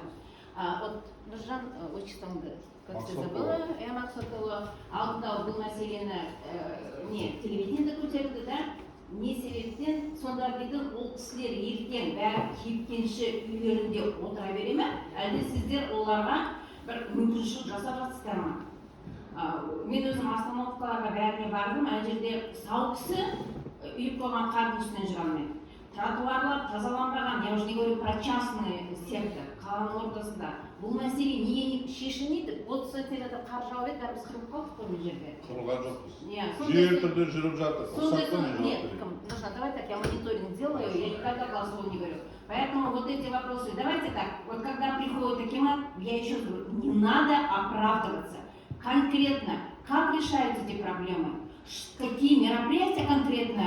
Вот Нұржан, отчествоңды, как все забыла, я Мақсатұлы, алдында бұл мәселені не, телевидениеде көтерді, да? Не себептен сонда дейтін ол кісілер ертең бәрі кепкенше үйлерінде отыра бере ме, әлде сіздер оларға бір мүмкіншілік жасап жатсыздар ма? Мен өзім остановкаларға бәріне бардым, ана жерде сау кісі үйіп қойған қардың үстінен жүре алмайды, тротуарлар тазаланбаған, я уже не говорю про частный сектор, қаланың ортасында. Бұл мәселе неге шешілмейді? 30 сантиметр қар жауып еді, бәріміз қырылып қалдық қой мына жерде. Қырылған жоқпыз. Иә. Жүйелі түрде жүріп жатыр. Сондай Рұқсатпен жүріп нет, жатыр. Кім, Нұржан, давай так, я мониторинг делаю, я никогда голосового не говорю. Поэтому вот эти вопросы, давайте так, вот когда приходит акимат, я еще раз говорю, не надо оправдываться. Конкретно, как решаются эти проблемы? Какие мероприятия конкретно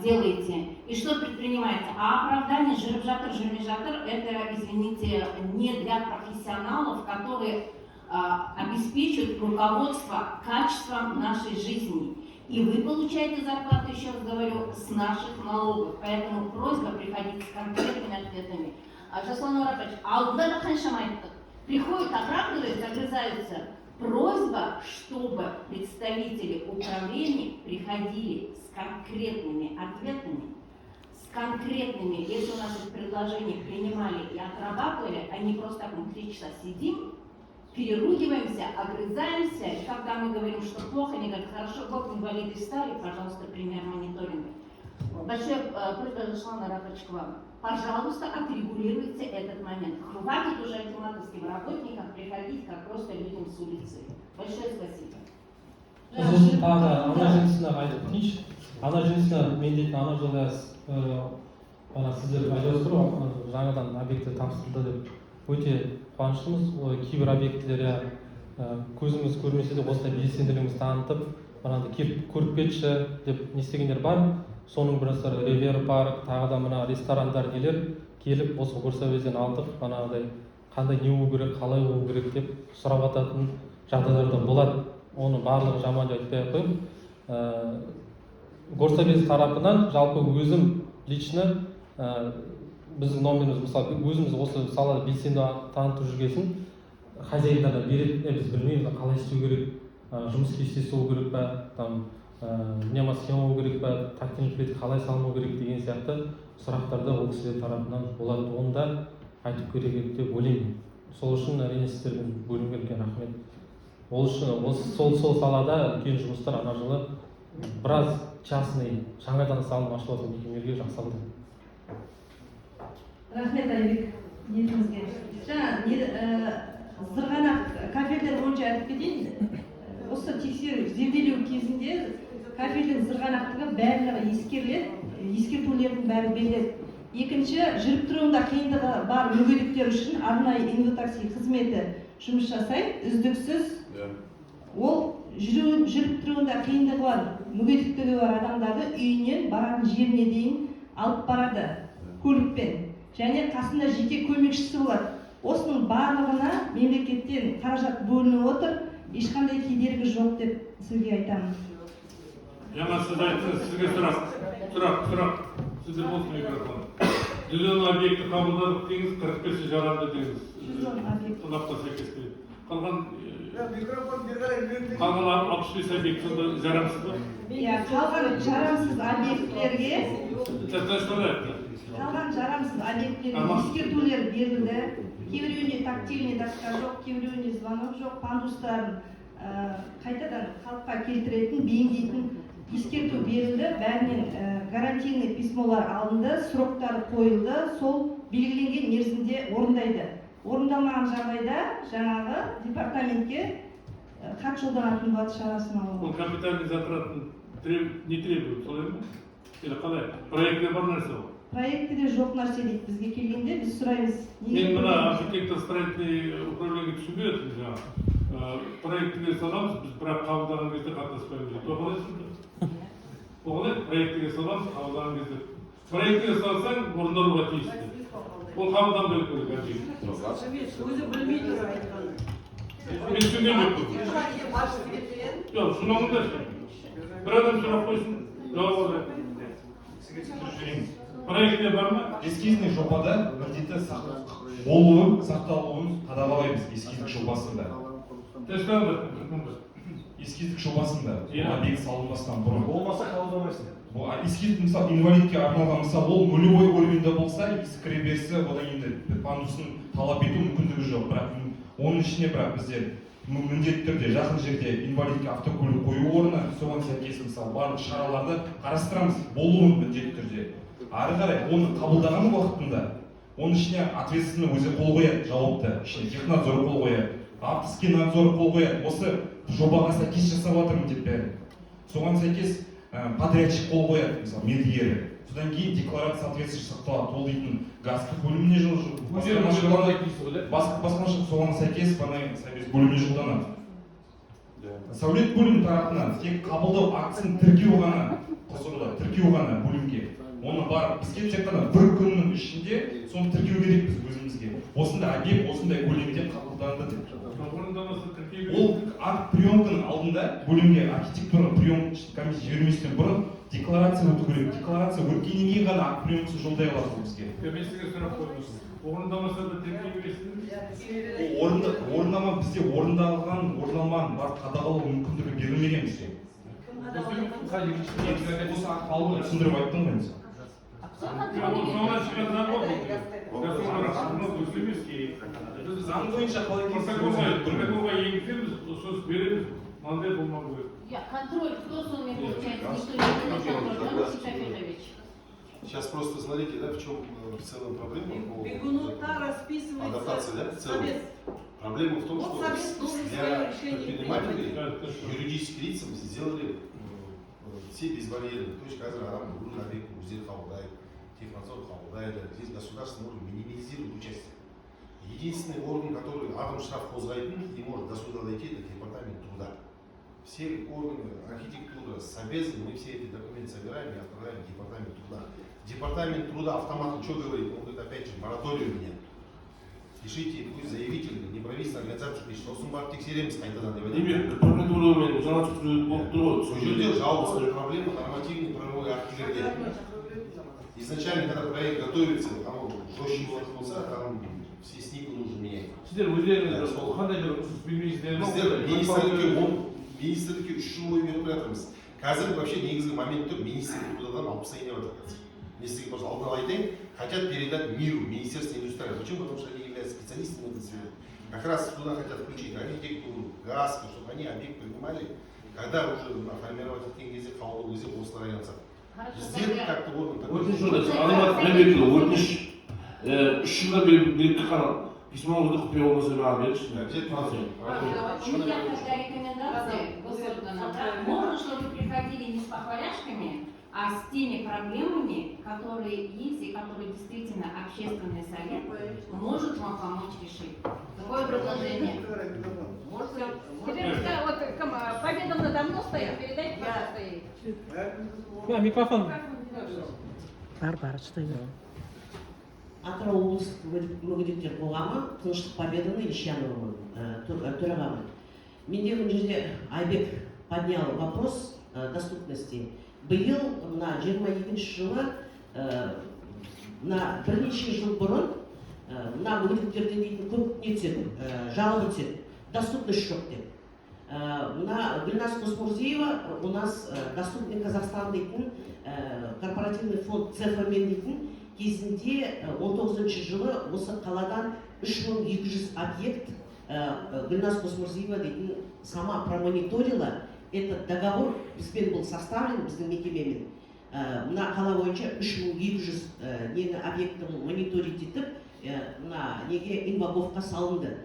делаете и что предпринимаете? А оправдание жүріп жатыр, жүрмей жатыр, это, извините, не для профессионалов, которые обеспечивают руководство качеством нашей жизни. И вы получаете зарплату, еще раз говорю, с наших налогов. Поэтому просьба приходить с конкретными ответами. Жасұлан Орапович, алдында да қаншама айттық. Приходят, оправдываются, огрызаются. Просьба, чтобы представители управлений приходили с конкретными ответами, с конкретными, если у нас есть предложения, принимали и отрабатывали, а не просто так мы 3 часа сидим, переругиваемся, огрызаемся, и когда мы говорим, что плохо, они говорят: «Хорошо, вот инвалиды стали, пожалуйста, пример мониторинга». Большая просьба, Жасулан Арапович, к вам. Пожалуйста, отрегулируйте этот момент. Хватит уже акиматовским работникам приходить, как просто людям с улицы. Большое спасибо. Сосын тағы да ана женщинаға айтып кетейінші. Ана женщина мен дейтін ана жылы ана сіздер айтып отырсыздар ғой, ана жаңадан объекті тапсырылды деп, өте қуаныштымыз. Ой, кейбір объектілер, иә, көзіміз көрмесе де, осындай белсенділігімізді танытып, мынандай келіп көріп кетші деп не істегендер бар. Соның бірі Ривьера парк, тағы да мына ресторандар, нелер келіп, осы горсоветтен алдық, манағыдай қандай не болу керек, қалай болу керек деп сұрап жататын жағдайлар да болады. Оны барлығы жаман деп айтпай ақ қояйын. Горсовет тарапынан жалпы өзім лично біздің номеріміз, мысалы, өзіміз осы салада белсенді танытып жүрген хозяиндардан береді: «Біз білмейміз, қалай істеу керек, жұмыс кестесі болу керек па, там мнемосхема болу керек па, тактильный плитка қалай салыну керек?» деген сияқты сұрақтар да ол кісілер тарапынан болады. Оны да айтып керек деп ойлаймын. Сол үшін, әрине, сіздердің бөлімге үлкен рахмет. Ол үшін осы сол салада үлкен жұмыстар ана жылы біраз частный жаңадан салынып ашылып жатқан мекемелерге жасалды. Рахмет, Айбек, ниетіңізге. Жаңа не, зырғанақ кафелдер бойынша айтып кетейін. Осы тексеру, зерделеу кезінде кафельдің зырғанақтығы барлығы ескеріледі, ескертулердің бәрі беріледі. Екінші, жүріп тұруында қиындығы бар мүгедектер үшін арнайы инватакси қызметі жұмыс жасайды үздіксіз. Ол жүріп тұруында қиындығы бар, мүгедектігі бар адамдарды үйінен баратын жеріне дейін алып барады көлікпен және қасында жеке көмекшісі болады. Осының барлығына мемлекеттен қаражат бөлініп отыр, ешқандай кедергі жоқ деп сізге айтамын. Жаңа сіз айттыңыз, сізге сұрақ, сұрақ, сұрақ. Сізде болсын микрофон. 110 объекті қабылдадық деңіз, 45-і жарамды деңіз. 110 объект. Талапқа сәйкес келеді. Қалған Микрофон бері қарай мен қалған 65 объект сонда жарамсыз ба? Иә, қалған жарамсыз объектілерге Тынышталайық. қалған жарамсыз объектілерге Тамам. ескертулер берілді. Кейбіреуінде тактильный доска жоқ, кейбіреуінде звонок жоқ, пандустарын қайтадан қалыпқа келтіретін, бейімдейтін ескерту берілді. Бәрінен гарантийный письмолар алынды, сроктары қойылды, сол белгіленген мерзімде орындайды. Орындалмаған жағдайда жаңағы департаментке хат жолданатын болады шарасын алуға. Ол капитальный затратын не требует, солай ма? Или қалай? Проектте бар нәрсе ол. Проектіде жоқ нәрсе дейді бізге келгенде, біз сұраймыз, неге Мен мына архитектор, строительный управлениеге түсінбей отырмын жаңа. Проектіге саламыз, біз, бірақ қабылдаған кезде қатынаспаймыз дейді. Ол қалай сонда? Ол қалай? Проектіге саламыз, қабылдаған кезде. Проектіге салсаң, орындалуға тиісті. Ол қабылданбау керек объект. Өзі білмей тұр айтқанын. Мен түсінген жоқпын. Архитектура деген басшысы келген. Жоқ, сұнаңыздаршы. Бір адам сұрақ қойсын, жауап алайық. Сізге түсіндіріп жіберейін. Проектте бар ма? Эскизный жобада міндетті болуын, сақталуын қадағалаймыз эскиздік жобасында. Тастаңдар. Эскиздік жобасында Иә. объект салынбастан бұрын. Болмаса, қабылдамайсың. Бұл эскиз, мысалы, инвалидке арналған, мысалы, ол нулевой уровеньде болса, есік кіреберісі, одан енді пандусын талап ету мүмкіндігі жоқ. Бірақ оның ішіне, бірақ біздер міндетті түрде жақын жерде инвалидке автокөлік қою орны, соған сәйкес, мысалы, барлық шараларды қарастырамыз болуын міндетті түрде. Ары қарай оны қабылдаған уақытында оның ішіне ответственный өзі қол қояды, жауапты, ішіне технадзор қол қояды, авторский надзор қол қояды, осы жобаға сәйкес жасап жатырмын деп бәрін. Соған сәйкес подрядчик қол қояды, мысалы, мердігері. Содан кейін декларация соответствующий сақталады. Ол дейтін ГАСК бөліміне жол, Өздері басқарма дейсіз ғой, да? басқарма, соған сәйкес бағана совет бөліміне жолданады. Сәулет бөлімі тарапынан тек қабылдау актісін тіркеу ғана құзырлы, тіркеу ғана бөлімге. Оны барып бізге тек қана бір күннің ішінде соны тіркеу керекпіз өзімізге, осындай объект осындай көлемде қабылданды деп. Орындамаса, тіркеу. Ол акт приемканың алдында бөлімге, архитектура прием комиссия жіберместен бұрын декларация өту керек. Декларация өткеннен кейін ғана акт приемкасын жолдай аласыз бізге. Мен сізге сұрақ қойдым. Орындамаса да тіркей бересіз. Ол орында, орындама, бізде орындалған, орындалмаған барып қадағалау мүмкіндігі берілмеген бізге. Кім қадағалайды? Осы акт алдында түсіндіріп айттым ғой енді. Соңынан шыққан заң ғой бұл. Дұрыс емес. Біз заң бойынша қалай Протоколға енгіземіз, ұсыныс береміз, мынандай болмау керек. Я, контроль, кто с вами получается? Никто не делает контроль, да, Максим Шафикович? Сейчас просто смотрите, да, в чем в целом проблема по Бегунута расписывается адаптации, да, в целом. Совет. Проблема в том, Вот что совет должен для свое решение предпринимателей, Да, это что? юридических лицам сделали все безбарьерно. То есть қазір адам бүкіл объект өздері қабылдайды, технадзор қабылдайды. Здесь государственный орган минимизирует участие. Единственный орган, который адам штраф қозғайтын и может до суда дойти, это департамент труда. Все органы, архитектура, собезы, мы все эти документы собираем и отправляем в департамент труда. Департамент труда автоматом что говорит? Он говорит, опять же, мораторий у меня. Пишите, пусть заявитель, неправительственная организация пишет, сосын барып тексереміз қайтадан деп айтады. Демек, прокуратурамен жаңа түсіндіру болып тұр ғой. Сол жерде жалғыз проблема нормативный правовой актілерде. Изначально, когда проект готовится, там жестче болатын болса, там все СНиПы нужно менять. Сіздер өздеріңіз қандай бір ұсыныс бермейсіздер ма? Біздер министрлікке министрлікке 3 жыл бойы беріп жатырмыз. Қазір вообще негізгі момент тұр, министрлік трудадан алып тастайын деп жатыр қазір. Мен сізге просто алдын ала айтайын, хотят передать миру, Министерство индустрии. Почему? Потому что они являются специалистами в этой сфере. Как раз туда хотят включить архитектуру, ГАСК, чтобы они объект принимали, когда уже формировать еткен кезде, қабылдау кезде осылар айналысады. Хорошо, Біздер тогда как-то орган такой. Өтініш онда, Азамат Мәмбетұлы, өтініш. 3 жылдан бері беріп келген письмоңызды құпия болмаса, маған беріңізші. Обязательно. У меня тогда рекомендации госорганам, да, можно, чтобы приходили не с похваляшками, а с теми проблемами, которые есть и которые действительно общественный совет может вам помочь решить. Такое предложение. Можно, Теперь пускай вот Победа надо мной стоит, передайте, пожалуйста, ей. Да, микрофон. Бар, бар, ұстай бер. Атырау облыстық мүгедектер қоғамы, Тыныштық Победаны Ещановамын, төрағамын. Менде мына жерде Айбек поднял вопрос доступности. Биыл мына 22-жылы, мына бірнеше жыл бұрын мына мүгедектерден дейтін көп не түседі, жалоба түседі, доступность жоқ деп. Мына Гүлназ Қосмұрзиева у нас «Доступный Казахстан» дейтін корпоративный фонд ЦФ-мен дейтін кезінде 19 жылы осы қаладан 3200 объект Гүлназ Қосмұрзиева дейтін сама промониторила этот договор, бізбен был составлен, біздің мекемемен. Мына қала бойынша 3200 нені, объектті мониторить етіп, мына неге, Инваговқа салынды.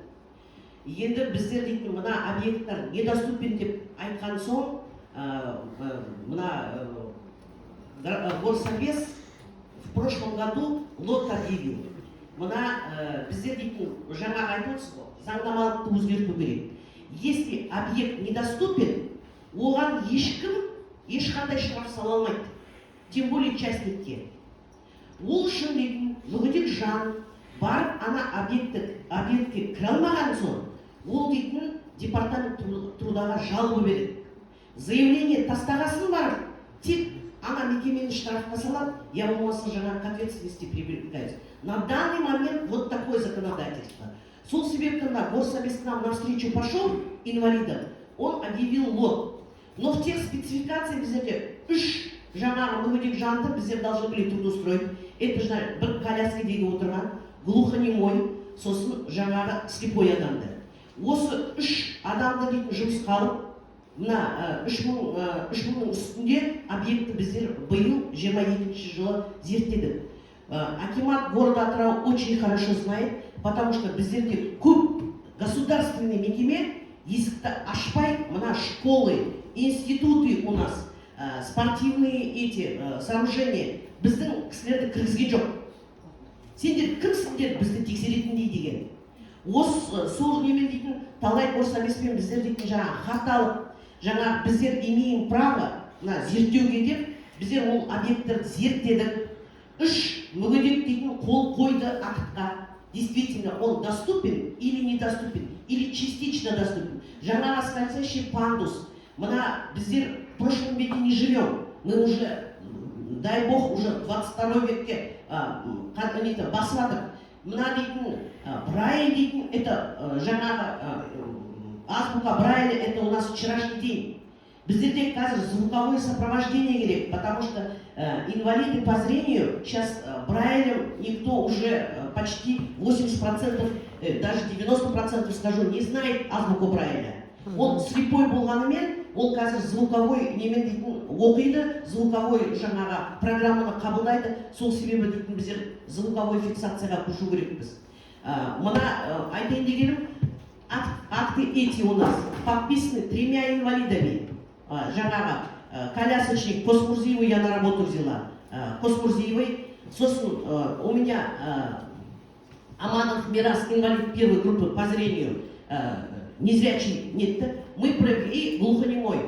Енді біздер дейтін мына объекттер недоступен деп айтқан соң, мына горсовет в прошлом году лот объявил. Мына біздер дейтін жаңа айтып отырсыз ғой, заңнамалықты өзгерту керек. Если объект недоступен, оған ешкім ешқандай штраф сала алмайды, тем более частникке. Ол үшін дейтін мүгедек жан Барып ана объектке кіре алмаған соң, ол дейтін департамент труда ға жалоба береді. Заявление тастағасын барып, тек ана мекемені штрафқа салады, я болмаса жаңағы к ответственности привлекаются. На данный момент вот такое законодательство. Сол себепті мына горсовет к нам навстречу пошел, инвалидам, он объявил лот. Но в тех спецификациях біздерде үш жаңағы мүгедек жанды біздер должны были трудоустроить. Это же бір коляскадегі отырған, глухонемой, сосын жаңағы слепой адамды. Осы үш адамды дейтін жұмысқа алып, мына 3000-ның үстінде объектті біздер биыл 22 жылы зерттедік. Акимат города Атырау очень хорошо знает, потому что біздерде көп государственный мекеме есікті ашпай, мына школы, институты у нас, спортивные эти сооружения, біздің кісілерді кіргізген жоқ. Сендер кімсіңдер бізді тексеретіндей деген. Осы сол немен дейтін талай горсоветпен біздер дейтін жаңа хат алып, жаңа біздер имеем право мына зерттеуге деп, біздер ол объекттерді зерттедік. Үш мүгедек дейтін қол қойды актқа. Действительно, он доступен или недоступен, или частично доступен. Жаңағы скользящий пандус. Мына біздер в прошлом веке не живем. Мы уже, дай бог, уже 22 векке несі, басып жатыр. Мына дейтін Брайль дейтін, это жаңағы азбука Брайля, это у нас вчерашний день. Біздерде қазір звуковое сопровождение керек, потому что инвалиды по зрению сейчас Брайлем никто уже почти 80%, даже 90% скажу, не знает азбуку Брайля. Он слепой болғанымен, ол қазір звуковой немен дейтін оқиды, звуковой жаңағы программаны қабылдайды. Сол себебі дейтін біздер звуковой фиксацияға көшу керекпіз. Мына айтайын дегенім, акты эти у нас подписаны тремя инвалидами. Жаңағы колясочник Космурзиеву я на работу взяла. Космурзиевой. Сосын у меня Аманов Мирас, инвалид первой группы по зрению, незрячий нет, мы провели глухонемой,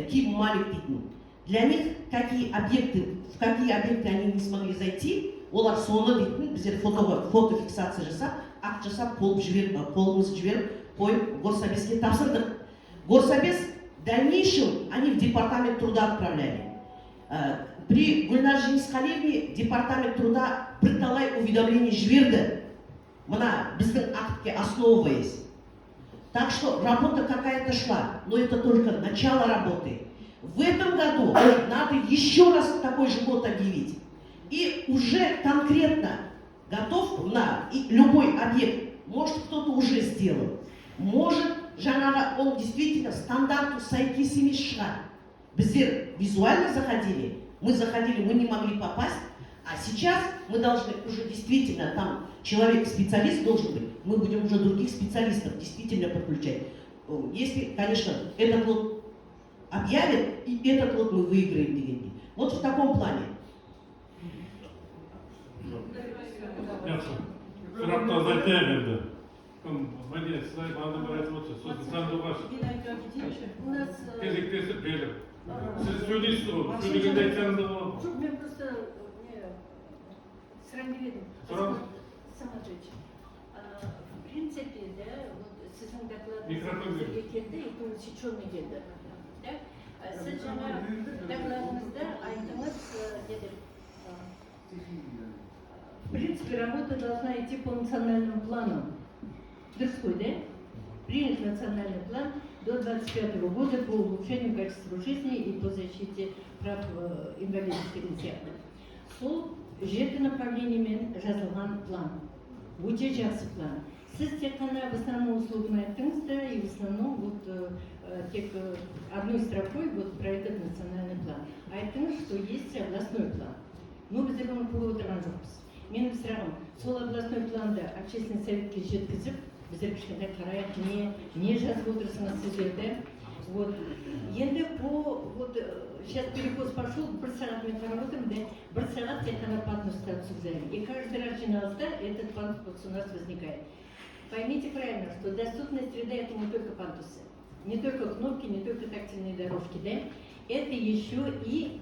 Ким Малик дейтін. Для них какие объекты, в какие объекты они не смогли зайти, олар соны дейтін біздер фотоға, фотофиксация жасап, акт жасап, қолып жіберіп, қолымызды жіберіп, қойып, горсобеске тапсырдық. Горсобес в дальнейшем они в департамент труда отправляли. При Гүлнар Жеңісқалиевне департамент труда бірталай уведомление жіберді. Мына біздің актке основываясь. Так что работа какая-то шла, но это только начало работы. В этом году надо еще раз такой же год объявить. И уже конкретно готов на и любой объект. Может, кто-то уже сделал. Может, жаңағы он действительно стандарту сәйкес емес шығар. Біздер визуально заходили, мы заходили, мы не могли попасть, а сейчас мы должны уже действительно, там человек-специалист должен быть, мы будем уже других специалистов действительно подключать. Если, конечно, этот лот объявят, и этот лот мы выиграем дегендей. Вот в таком плане. Жақсы, сұрақты азайтайық енді. Кім, Мәдина, сіз бағана бір айтып отырсыз, сосын Сандуғаш. Мен айта кетейінші. У нас Кезектесіп беріп, сіз сөйлейсіз ғой, сөйлегенде айтсаңыз да болады. Жоқ, мен просто не сұрайын деп едім. Сұраңыз. Самаджич, в принципе, да, вот сіздің докладыңыз Микрофон бізге келді, и усеченный келді. Да? Сіз жаңа докладыңызда айттыңыз, не деп, в принципе, работа должна идти по национальному плану. Дұрыс қой, да? Принят национальный план до 25 года по улучшению качества жизни и по защите прав инвалидов деген сияқты. Сол жеті направлениемен жазылған план. Өте жақсы план. Сіз тек қана в основном услуганы айттыңыз да, и в основном вот тек одной строкой вот про этот национальный план. Айттыңыз, что есть областной план. Но біздер оны көріп отырған жоқпыз. Менің сұрағым, сол областной планды общественный советке жеткізіп, біздер кішкентай қарайық, не жазып отырсыңыз сіздерді. Вот. Енді по, вот, сейчас перекос пошел, бір сағат мен қарап отырмын, да, бір сағат тек қана пандусты обсуждаем. И каждый раз жиналыста этот пандус у нас возникает. Поймите правильно, что доступная среда — это не только пандусы, не только кнопки, не только тактильные дорожки, да? Это еще и,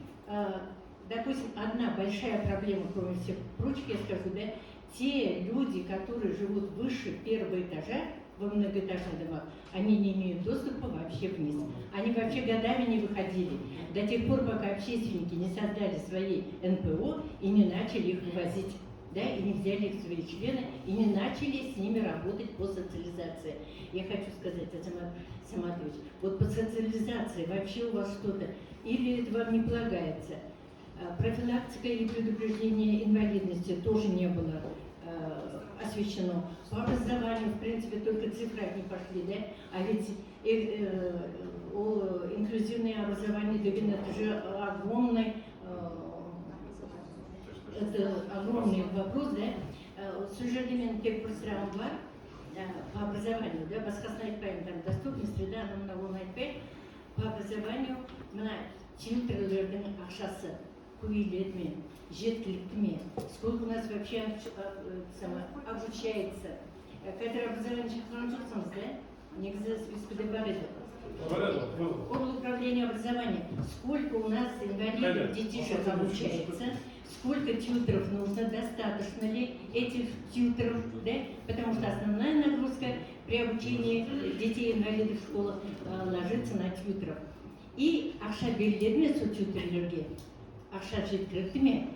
допустим, одна большая проблема, кроме всех прочих, я скажу, да, Те люди, которые живут выше первого этажа во многоэтажных домах, они не имеют доступа вообще вниз. Они вообще годами не выходили. До тех пор, пока общественники не создали свои НПО и не начали их вывозить, да, и не взяли их в свои члены, и не начали с ними работать по социализации. Я хочу сказать, Азамат Саматович, вот по социализации вообще у вас что-то, или это вам не полагается? Профилактика или предупреждение инвалидности тоже не было освещено. По образованию, в принципе, только цифры одни пошли, да? А ведь инклюзивное образование деген это же огромный, это огромный вопрос, да? Сол жерде менің тек бір сұрағым бар, по образованию, да, басқасын айтпаймын, там доступность среда, анау мынау, оны айтпаймын. По образованию мына тьюторлердің ақшасы көбейледі ме, жеткілікті ме, сколько у нас вообще обучается? Қазір образование шақырған жоқсыңыз, да, негізі спискіде бар еді. Управление образования. Сколько у нас инвалидов, детишек обучается, сколько тьюторов нужно, достаточно ли этих тьюторов, да? Потому что основная нагрузка при обучении детей-инвалидов в школах ложится на тьюторов. И ақша беріледі ме сол тьюторлерге? Ақша жеткілікті ме?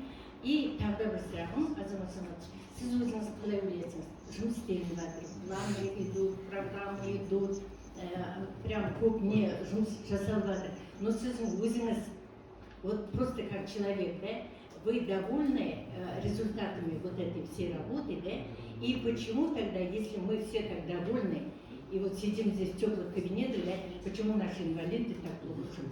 И тағы да бір сұрағым, Азамат Саматович, сіз өзіңіз қалай ойлайсыз? Жұмыс істелініп жатыр, планы идут, программы идут, прям көп не жұмыс жасалып жатыр. Но сіздің өзіңіз, вот просто как человек, да, вы довольны результатами вот этой всей работы, да? И почему тогда, если мы все так довольны, и вот сидим здесь в теплых кабинетах, да, почему наши инвалиды так плохо живут?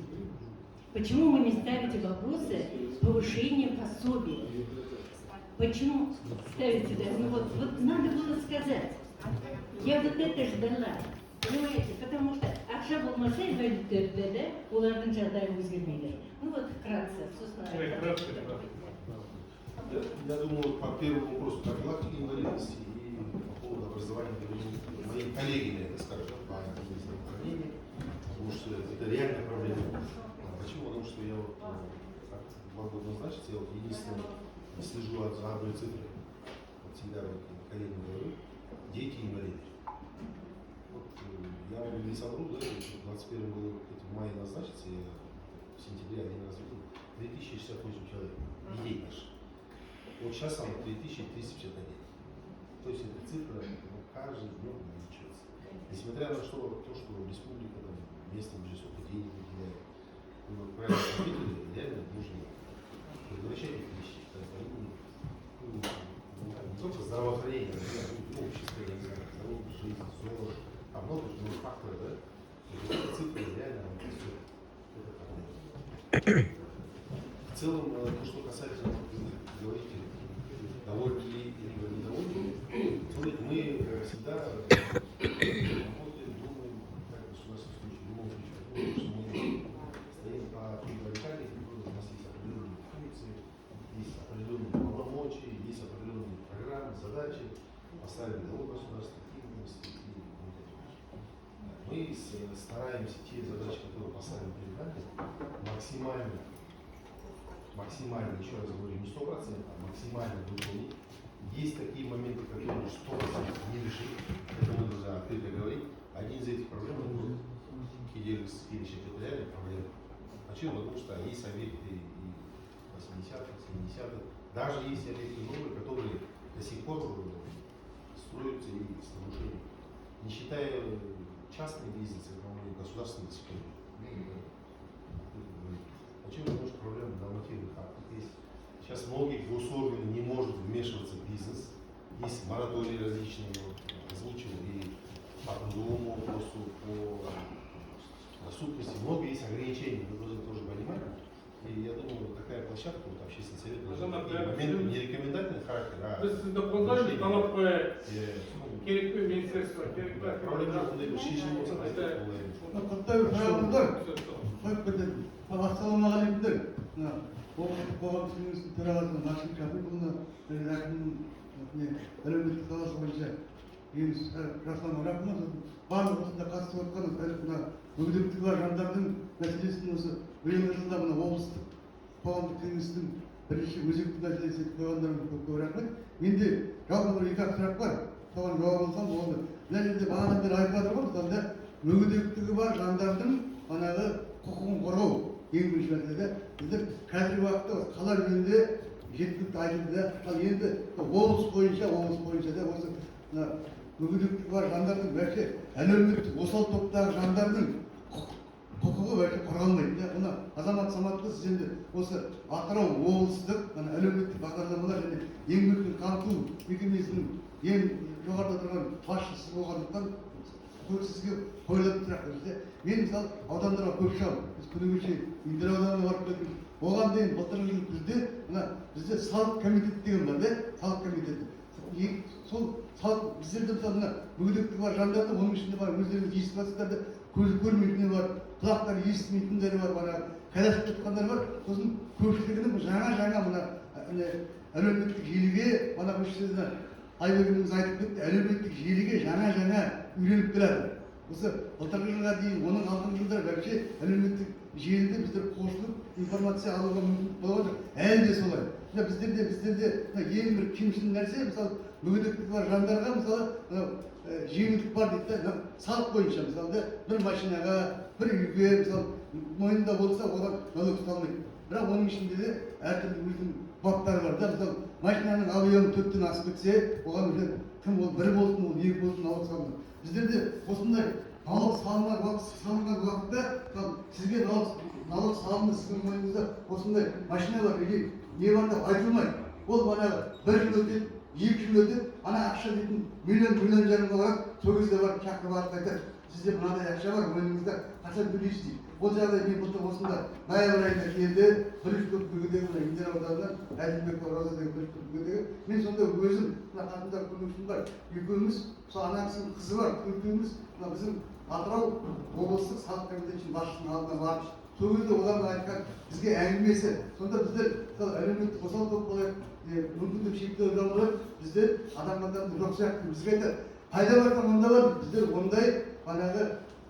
Почему мы не ставите вопросы повышения пособий? Почему ставите, да? Ну вот, вот надо было сказать. Я вот это ждала. Понимаете, потому что ақша болмаса инвалидтерде, да, олардың жағдайы өзгермейді. Ну вот вкратце, сосын Кратко. Я думаю, по первому вопросу профилактики инвалидности и по поводу образования, я думаю, мои коллеги, наверное, скажут по здравоохранению, потому что это реальная проблема. А почему? Потому что я вот, как 2 года назначился, я вот единственное слежу за одной цифрой. Вот всегда вот коллегам говорю: дети инвалиды. Вот я вам не совру, да, в 21 году, кстати, в мае назначится, я в сентябре один раз видел, 3068 человек, детей наших. Вот сейчас оно 3351. То есть эта цифра, ну, каждый днем увеличивается. Несмотря на что, то, что республика, там, местный бюджет сколько денег выделяет, вы вот правильно ответили, реально нужно предотвращать эти вещи. Они, ну, не только здравоохранение, но и общество, я не знаю, здоровье, жизнь, ЗОЖ, там много других факторов, да? То есть эта цифра реально она растет. Это проблема. В целом, то, что касательно, вот вы говорите, довольны ли либо недовольны, смотрите, мы всегда работаем, думаем, как государственный случай, в любом случае, потому что мы стоим по той баррикаде, у нас есть определенные функции, есть определенные полномочия, есть определенные программы, задачи, поставили того государства, такие новости и вот эти вещи. Мы стараемся те задачи, которые поставлены перед нами, максимально, максимально, еще раз говорю, не 100%, а максимально выполнить. Есть такие моменты, которые 100% не решить, это мы должны открыто говорить. Один из этих проблем — это кедергісіз келешек, это реальная проблема. Почему? Потому что есть объекты и 80-х, 70-х, даже есть объекты новые, которые до сих пор строятся и с нарушением. Не считая частный бизнес, это, по-моему, государственный до сих пор. Ну, это открыто говорить. Почему? Потому что проблема нормативных актов есть. Сейчас многие госорганы не могут вмешиваться в бизнес. Есть моратории различные, вот, озвучивал и по трудовому вопросу, по доступности. Много есть ограничений, вы должны тоже понимать. И я думаю, такая площадка, вот общественный совет, должен Азамат, такие да, моменты не рекомендательный характер, а Біз сізді қолдаймыз, талап қояйық. Керек пе министерство, керек пе? Проблема ондай бір шешім болса, қолдаймыз. Құттай сайландар қойып кететін. Ассалаумағалейкумдер. Мына облыстық қоғамдық кеңестің төрағасы Мәшін Шапиқұлына және әкімнің не әлеуметтік саласы бойынша Жеңіс Жасұлан Арапұлына, сосын барлық осында қатысып отқан мына мүгедектігі бар жандардың мәселесін осы биылғы жылда мына облыстық қоғамдық кеңестің Бірінші өзекті мәселесі етіп қойғандарыңызға көп көп рахмет. Менде жалпы бір екі ақ сұрақ бар, соған жауап алсам болды. Мына жерде бағанадан бері айтып жатыр ғой, мысалы да, мүгедектігі бар жандардың манағы құқығын қорғау ең бірінші мәселе да. Біздер қазіргі уақытта осы қала жөнінде жеткілікті айтылды да, ал енді облыс бойынша да осы мына мүгедектігі бар жандардың, вообще әлеуметтік осал топтағы жандардың құқығы вообще қорғалмайды да. Мына Азамат Саматұлы, сіз енді осы Атырау облыстық мына әлеуметтік бағдарламалар және еңбекпен қамту мекемесінің ең жоғарыда тұрған басшысы болғандықтан, сізге қойылатын сұрақ бізде. Мен мысалы аудандарға көп шығамын. Біз күні кеше Индер ауданына барып келдік. Оған дейін былтырғы жылы күзде мына бізде салық комитеті деген бар да, салық комитеті. Сол салық біздерде, мысалы, мына мүгедектігі бар жандарды, оның ішінде бар, өздеріңіз естіп жатсыздар да, көзі көрмейтіні бар, құлақтары естімейтіндері бар, ана коляскада жатқандар бар. Сосын көпшілігінің жаңа мына не, әлеуметтік желіге, мана осы жерде Айбек ініміз айтып кетті, әлеуметтік желіге жаңа үйреніп келеді. Осы былтырғы жылға дейін, оның алдыңғы жылдары вообще әлеуметтік желіде біздер қосылып информация алуға мүмкіндік болған жоқ, әлі де солай. Мына біздерде мына ең бір кемшін нәрсе, мысалы, мүгедектігі бар жандарға, мысалы, мынау жеңілдік бар дейді да, мынау салық бойынша, мысалы да, бір машинаға, бір үйге, мысалы, мойнында болса, оған налог салмайды. Бірақ оның ішінде де әртүрлі өзінің баптары бар да. Мысалы, машинаның объемы 4-тен асып кетсе, оған уже кім ол, бір болсын, ол екі болсын, налог салынады. Біздерде осындай налог салынған уақытта, мысалы, сізге налог салынды, сіздің мойныңызда осындай машина бар или не бар деп айтылмайды. Ол манағы бір жыл өтеді, 2 жыл өтеді, ана ақша дейтін миллион, миллион жарымға барады. Сол кезде барып шақырып алып айтады: «Сізде мынадай ақша бар мойныңызда, қашан төлейсіз?» – дейді. Ол жағдай мен былтыр осында ноябрь айында келді бір үш топ мүгедегі, мына Индер ауданынан Әділбекова Роза деген бір үш топ мүгедегі. Мен сонда өзім, мына қасымда көмекшім бар, екеуміз, сол ана кісінің қызы бар, төртеуміз мына біздің Атырау облыстық салық комитетінің басшысының алдына барып, сол кезде олардың айтқан бізге әңгімесі. Сонда біздер, мысалы, әлеуметтік осал топ болайық, мүмкіндігі шектеулі жан болайық, біздер адам жоқ сияқты. Бізге айтады: «Қайда барсаң, онда бар», – дейді. Біздер ондай манағы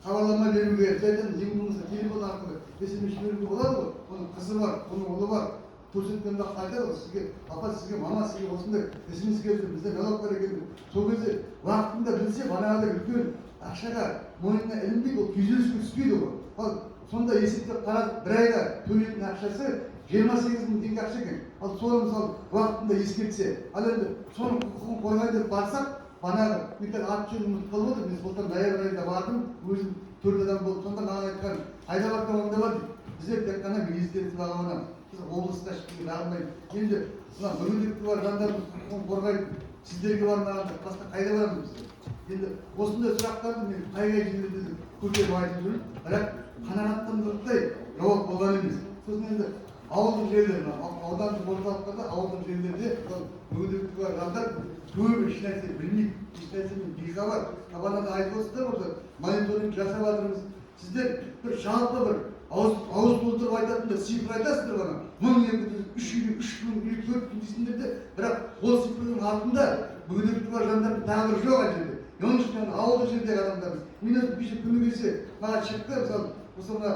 хабарлама беруге, біз айтамыз, ең болмаса телефон арқылы СМС жіберуге болады ғой. Оның қызы бар, оның ұлы бар, көрсеткен уақытта айтады ғой: «Сізге, апа, сізге, мама, сізге осындай СМС келді, бізде налог бар екен», – деп. Сол кезде уақытында білсе, манағыдай үлкен ақшаға мойнына ілінбейді, ол күйзеліске түспейді ғой. Ал сонда есептеп қарадық, бір айға төлейтін ақшасы 28 000 теңге ақша екен. Ал соны, мысалы, уақытында ескертсе. Ал енді соның құқығын қорғайын деп барсақ, манағы мен қазір аты жөнін ұмытып қалып отырмын, мен былтыр ноябрь айында бардым өзім, төрт адам болып. Сонда маған айтқан: «Қайда барсаң, онда бар», – дейді. Біздер тек қана министерствоға барамыз, біз облысқа ешкімге бармаймыз. Енді мына мүгедектігі бар жандардың құқығын қорғайтын сіздерге бармағанда, басқа қайда барамыз біздер? Енді осындай сұрақтарды мен қай қай жерлерде де көтеріп айтып жүрмін, бірақ қанағаттандырарлықтай жауап болған емес. Сосын енді ауылдық жерлер, мына аудандық орталықтарда, ауылдық жерлерде, мысалы, мүгедектігі бар жандар көбі ешнәрсе білмейді, ешнәрседен бейхабар. Бағана да айтып отырсыздар ғой, мониторинг жасап жатырмыз. Сіздер бір жалпы бір ауыз толтырып айтатындай цифр айтасыздар ғана, 1200, үш үй, 3000 үй, 4000 дейсіңдер де, бірақ ол цифрдің артында мүгедектігі бар жандардың тағдыры жоқ ана жерде. Оның ішінде ана ауылдық жердегі адамдар. Мен өзім кеше, күні кеше маған шықты, мысалы, осы мына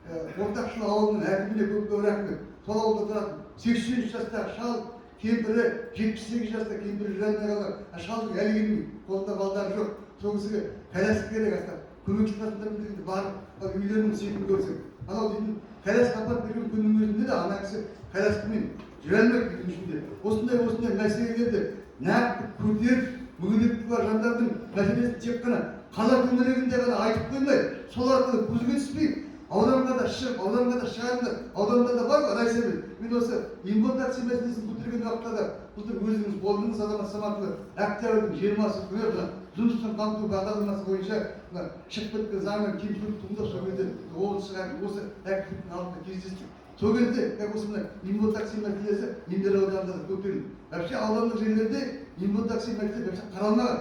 Ортақшыл ауылының әкіміне көп көп рахмет. Сол ауылда тұратын 83 жастағы шал, кемпірі, 78 жаста кемпірі жүре алмай қалған, а шалдың әлі келмейді, қолында балдары жоқ. Сол кісіге коляска керек, астап көмекші қасында дегенде, барып ал үйлерінің сепін көрсек, анау дейтін коляска апарып берген күннің өзінде де ана кісі коляскамен жүре алмайды үйдің ішінде. Осындай мәселелерді нақты көтеріп, мүгедектігі бар жандардың мәселесін тек қана қала төңірегінде ғана айтып қоймай, сол арқылы көзге түспей, ауданға да шығып, ауданға да шығарыңдар. Ауданда да бар ғой райсовет. Мен осы инвал-такси мәселесін көтерген уақытта да былтыр өзіңіз болдыңыз, Азамат Саматұлы, октябрьдің 20-сы күні мына жұмыспен қамту бағдарламасы бойынша мына шығып кеткен заңнан кемшілік туындап, сол кезде облыстық әкім, осы әкімдіктің алдында кездестік. Сол кезде как осы мына инвал-такси мәселесі Индер ауданында да көтерілді. Вообще аудандық жерлерде инвал-такси мәселесі вообще қаралмаған.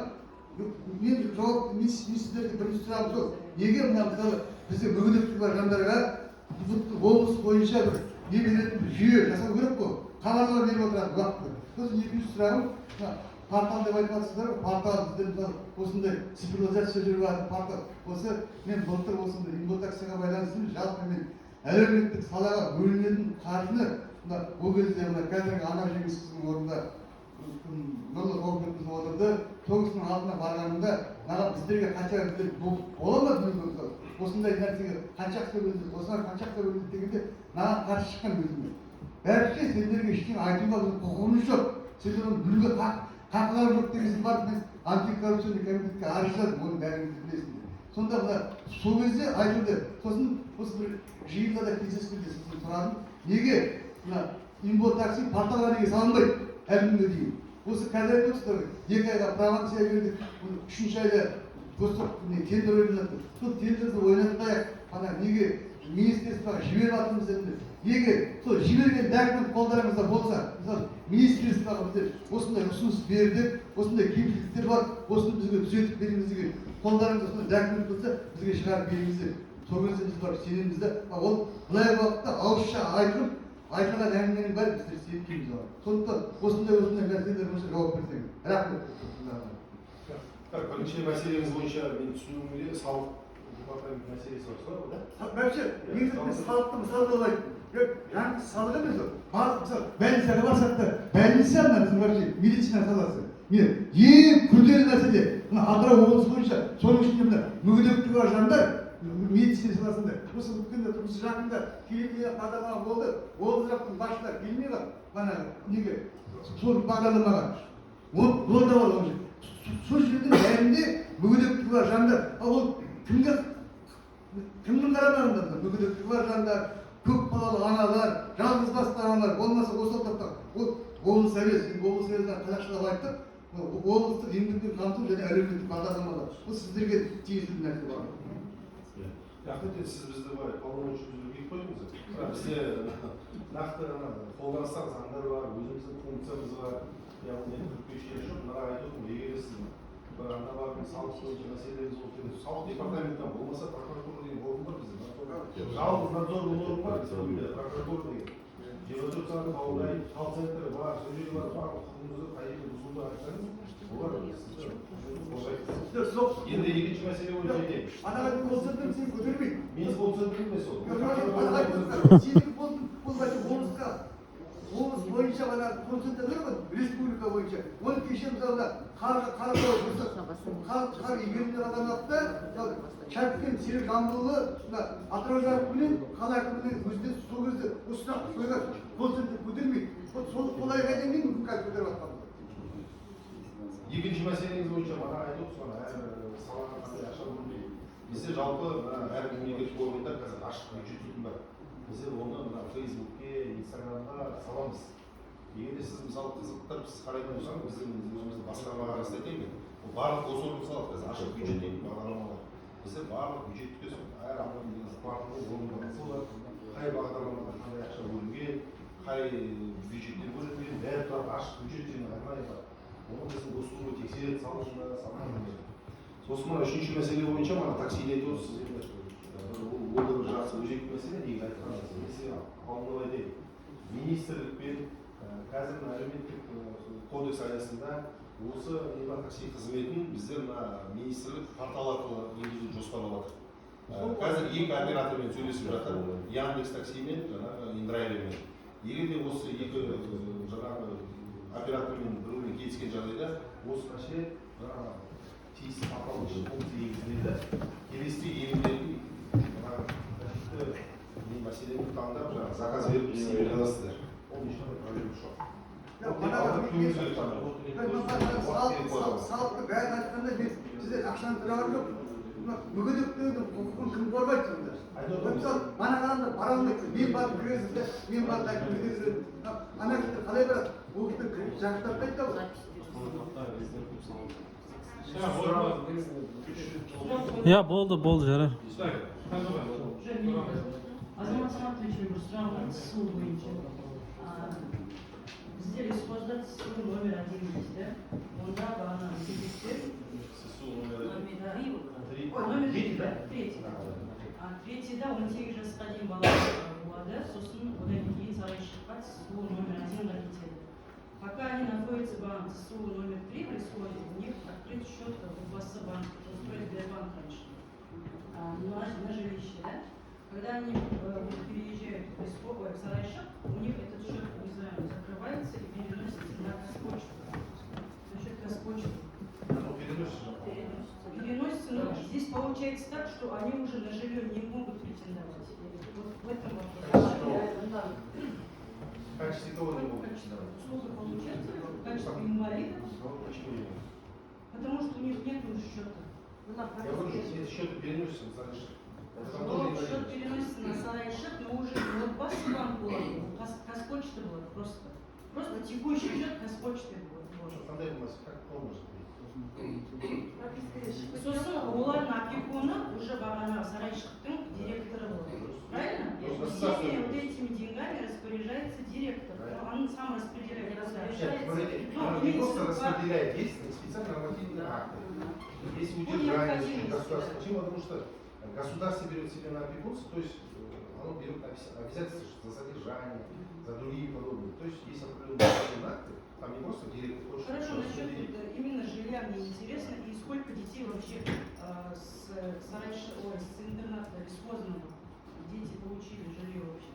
Мен жауап мен сіздерге бірінші сұрағым сол: неге мына, мысалы, бізде мүгедектігі бар жандарға бүткіл облыс бойынша бір не беретін бір жүйе жасау керек қой, хабарлама беріп отырады уақытылы? Сосын екінші сұрағым: мына портал деп айтып жатсыздар ғой, портал, бізде, мысалы, осындай цифрлизация жүріп жатыр, портал. Осы мен былтыр осындай инвал-таксиға байланысты емес, жалпы мен әлеуметтік салаға бөлінетін қаржыны Мына ол кезде мына қазіргі Анар Жеңісқызының орнында Нұрлы Қауіпбекқызы отырды. Сол кісінің алдына барғанымда, маған, біздерге қанша, біздер бола ма, мысалы, осындай нәрсеге қанша ақша бөлінеді, осыған қанша ақша бөлінеді дегенде, маған қарсы шыққан өзіме. Бәрі, сендерге ештеңе айтуға біздің құқығымыз жоқ, сендер оны білуге хақыларың жоқ деген соң, барып мен антикоррупционный комитетке арыз жаздым. Оны бәріңіз білесіңдер. Сонда мына сол кезде айтылды. Сосын осы бір жиында да кездескенде сосын сұрадым: неге мына Инбол такси порталға неге салынбайды әлі күнге дейін? Осы қазір айтып отырсыздар ғой, 2 айға провансия бердік, үшінші айда госзак не тендер ойнап жатыр. Сол тендерді ойнатпай ақ ана неге министерствоға жіберіп жатырмыз енді? Егер сол жіберген документ қолдарыңызда болса, мысалы, министерствоға біздер осындай ұсыныс бердік, осындай кемшіліктер бар, осыны бізге түзетіп беріңіз деген, қолдарыңызда сондай документ болса, бізге шығарып беріңіздер. Сол кезде біз барып сенеміз да. Ал ол былай уақытта ауызша айтылған әңгіменің бәрі, біздер сенбейміз оған. Сондықтан осындай мәселелер бойынша жауап берсеңіз. Рахмет. Так, бірінші мәселеңіз бойынша мен түсінуімде, салық департамент мәселесі бар, солай ғой, да? Вообще негізі мен салықты мысал қылып айттым. Жоқ, жаңағы салық емес ол. Барлық, мысалы, больницаға барсақ та, больница мына біздің вообще медицина саласы не ең күрделі мәселе мына Атырау облысы бойынша. Соның ішінде мына мүгедектігі бар жандар медицина саласында. Осы өткенде, осы жақында телевидение бағдарлама болды, облыс жақтың басшылары келмей қалды бағанағы неге, сол бағдарламаға. Ол да бар. Оның сол жердің бәрінде мүгедектігі бар жандар. Ал ол кімге, кімнің қарамағында? Мына мүгедектігі бар жандар, көп балалы аналар, жалғыз басты аналар болмаса осал топтағы. Ол облыс совет, енді облыс советіне қазақшалап айттық, ол облыстық еңбекпен қамту және әлеуметтік бағдарламалар, бұл сіздерге тиесілі нәрсе бар. Рахмет. Енді сіз бізді былай полномочия беріп қойдыңыз, бірақ бізде нақты ана қолданыстағы заңдар бар, өзіміздің функциямыз бар. Яғни енді кірпіші жоқ. Мына айтып отырмын, егер де сіз бір анда барып салық бойынша мәселелеріңіз болып кетсе, салық департаментінен, болмаса прокуратура деген орган бар бізде, жалғыз надзорный орган бар республикада, прокуратура деген. 24 сағат қабылдайды, колл центр бар, сол жерге барып барлық құқығыңызды, қай жерде бұзылды айтсаңыз, олар сізді қорғайды. Жоқ. Енді екінші мәселе бойынша айтайын. Анаға колл центр сені көтермейді. Мен колл центр емес ол. Сенің бұл вообще облысқа, облыс бойынша ана колл центрлер ғой, республика бойынша. Оны кеше, мысалы, мына Қаратау осы қар игерілмей қалған уақытта, мысалы, Шәріпкен Серік Жамбылұлы мына Атырау әкімінен, қала әкімінен өзіне сол кезде осы сұрақты қойған. Колл центр көтермейді. Вот сол айға дейін мүмкін қазір көтеріп жатқан. Екінші мәселеңіз бойынша мана айтып отырсыз ғой, әр салаға қандай ақша бөлінбейді. Бізде жалпы мына әр мемлекеттік органда қазір ашық бюджет дейтін бар. Біздер оны мына Фейсбукке, Инстаграмға саламыз. Егер де сіз, мысалы, қызықтырып сіз қарайтын болсаңыз, біздің өзіміздің басқармаға қарасты айтайын мен, ол барлық госорган салады қазір ашық бюджет дейтін бағдарламалар. Бізде барлық бюджетке сол әр адамның барлығы орындалса болады. Қай бағдарламаға қандай ақша бөлінген, қай бюджеттен бөлінген, бәрі тұрады. Ашық бюджет деген арнайы бар. Оны біздің госслужба тексереді, салынды, салынбады. Сосын мына үшінші мәселе бойынша, мына таксиде айтып отырсыз енді, ол да бір жақсы өзекті мәселе негізі айтқан нәрсе. Мен сізге алдын ала айтайын, министрлікпен қазір мына әлеуметтік кодекс аясында осы такси қызметін біздер мына министрлік портал арқылы енгізуді жоспарлап жатыр. Қазір екі оператормен сөйлесіп жатыр: Яндекс таксимен, жаңағы Индрайвермен. Егер де осы екі жаңағы оператормен біреумен келіскен жағдайда, осы мәселе жаңағы тиісті портал функция енгізіледі. Келесіде енгізілетін жаңағы қажетті не мәселені таңдап, жаңағы заказ беріп істей бере аласыздар. Ол ешқандай проблема жоқ. Жоқ, салықты бәрін айтқанда, мен сіздер ақшаны сұраған жоқпын. Мына мүгедектердің құқығын кім қорғайды сонда? Мысалы, мана адамдар бара алмайды. Мен барып кіресіз де, мен барып айтып кіргіземін. Ана кісілер қалай барады? Ол кісілер жақсы тартпайды да ғой. Иә, болды, болды, жарар. Азамат Саматович, бір сұрағым бар ТСУ бойынша. Бізде лесхозда ТСУ номер один есть, да? Онда бағана мүгедектер Три. Ой, номер Третий, три, да? Третий. А третийда 18 жасқа дейін балалар болады, сосын одан кейін Сарайшыққа ТСУ номер одинға кетеді. Пока они находятся в ТСУ номер три в лесхозе, у них открыт счет в Отбасы банк, Сбербанк раньше, на жилище, да? Когда они вот переезжают в, ой, в Сарайшик, у них этот счет Здесь получается так, что они уже на жилье не могут претендовать. Вот в этом вопрос. В качестве кого не могут претендовать? Услуга получается в качестве инвалидов, Ну, почему не могут? потому что у них нет счета. Я говорю, что эти счеты переносятся на Сарайшық. Это там тоже Но счет инвалидность. Переносится на Сарайшық, но уже не Отбасы банк болады, ол Қазпочта болады просто. Просто текущий счет Қазпочты болады. Қандай у нас, как может быть? Сосын олардың опекуны уже бағана Сарайшықтың директоры болады. Правильно? Государство. Всеми вот этими деньгами распоряжается директор. Он сам распределяет. Нет, смотрите, Ну, он не имеется просто в виду, распределяет, есть специальные нормативные акты. Есть По удержание необходимости, государства. да. Почему? Потому что государство берет себе на опекунство, то есть оно берет обязательства за содержание, за другие подобные. То есть есть определенные нормативные акты, там не просто директор хочет Хорошо, насчет распределить. Вот, именно жилья мне интересно, и сколько детей вообще с, ой, с интерната бесхозного дети получили жилье вообще?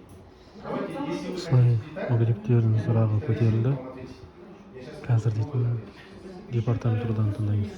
Давайте, если вы Осылай хотите детально, мүгедектердің сұрағы көтерілді. я щас Қазір дейтін департамент тұрғыдан тыңдаймыз.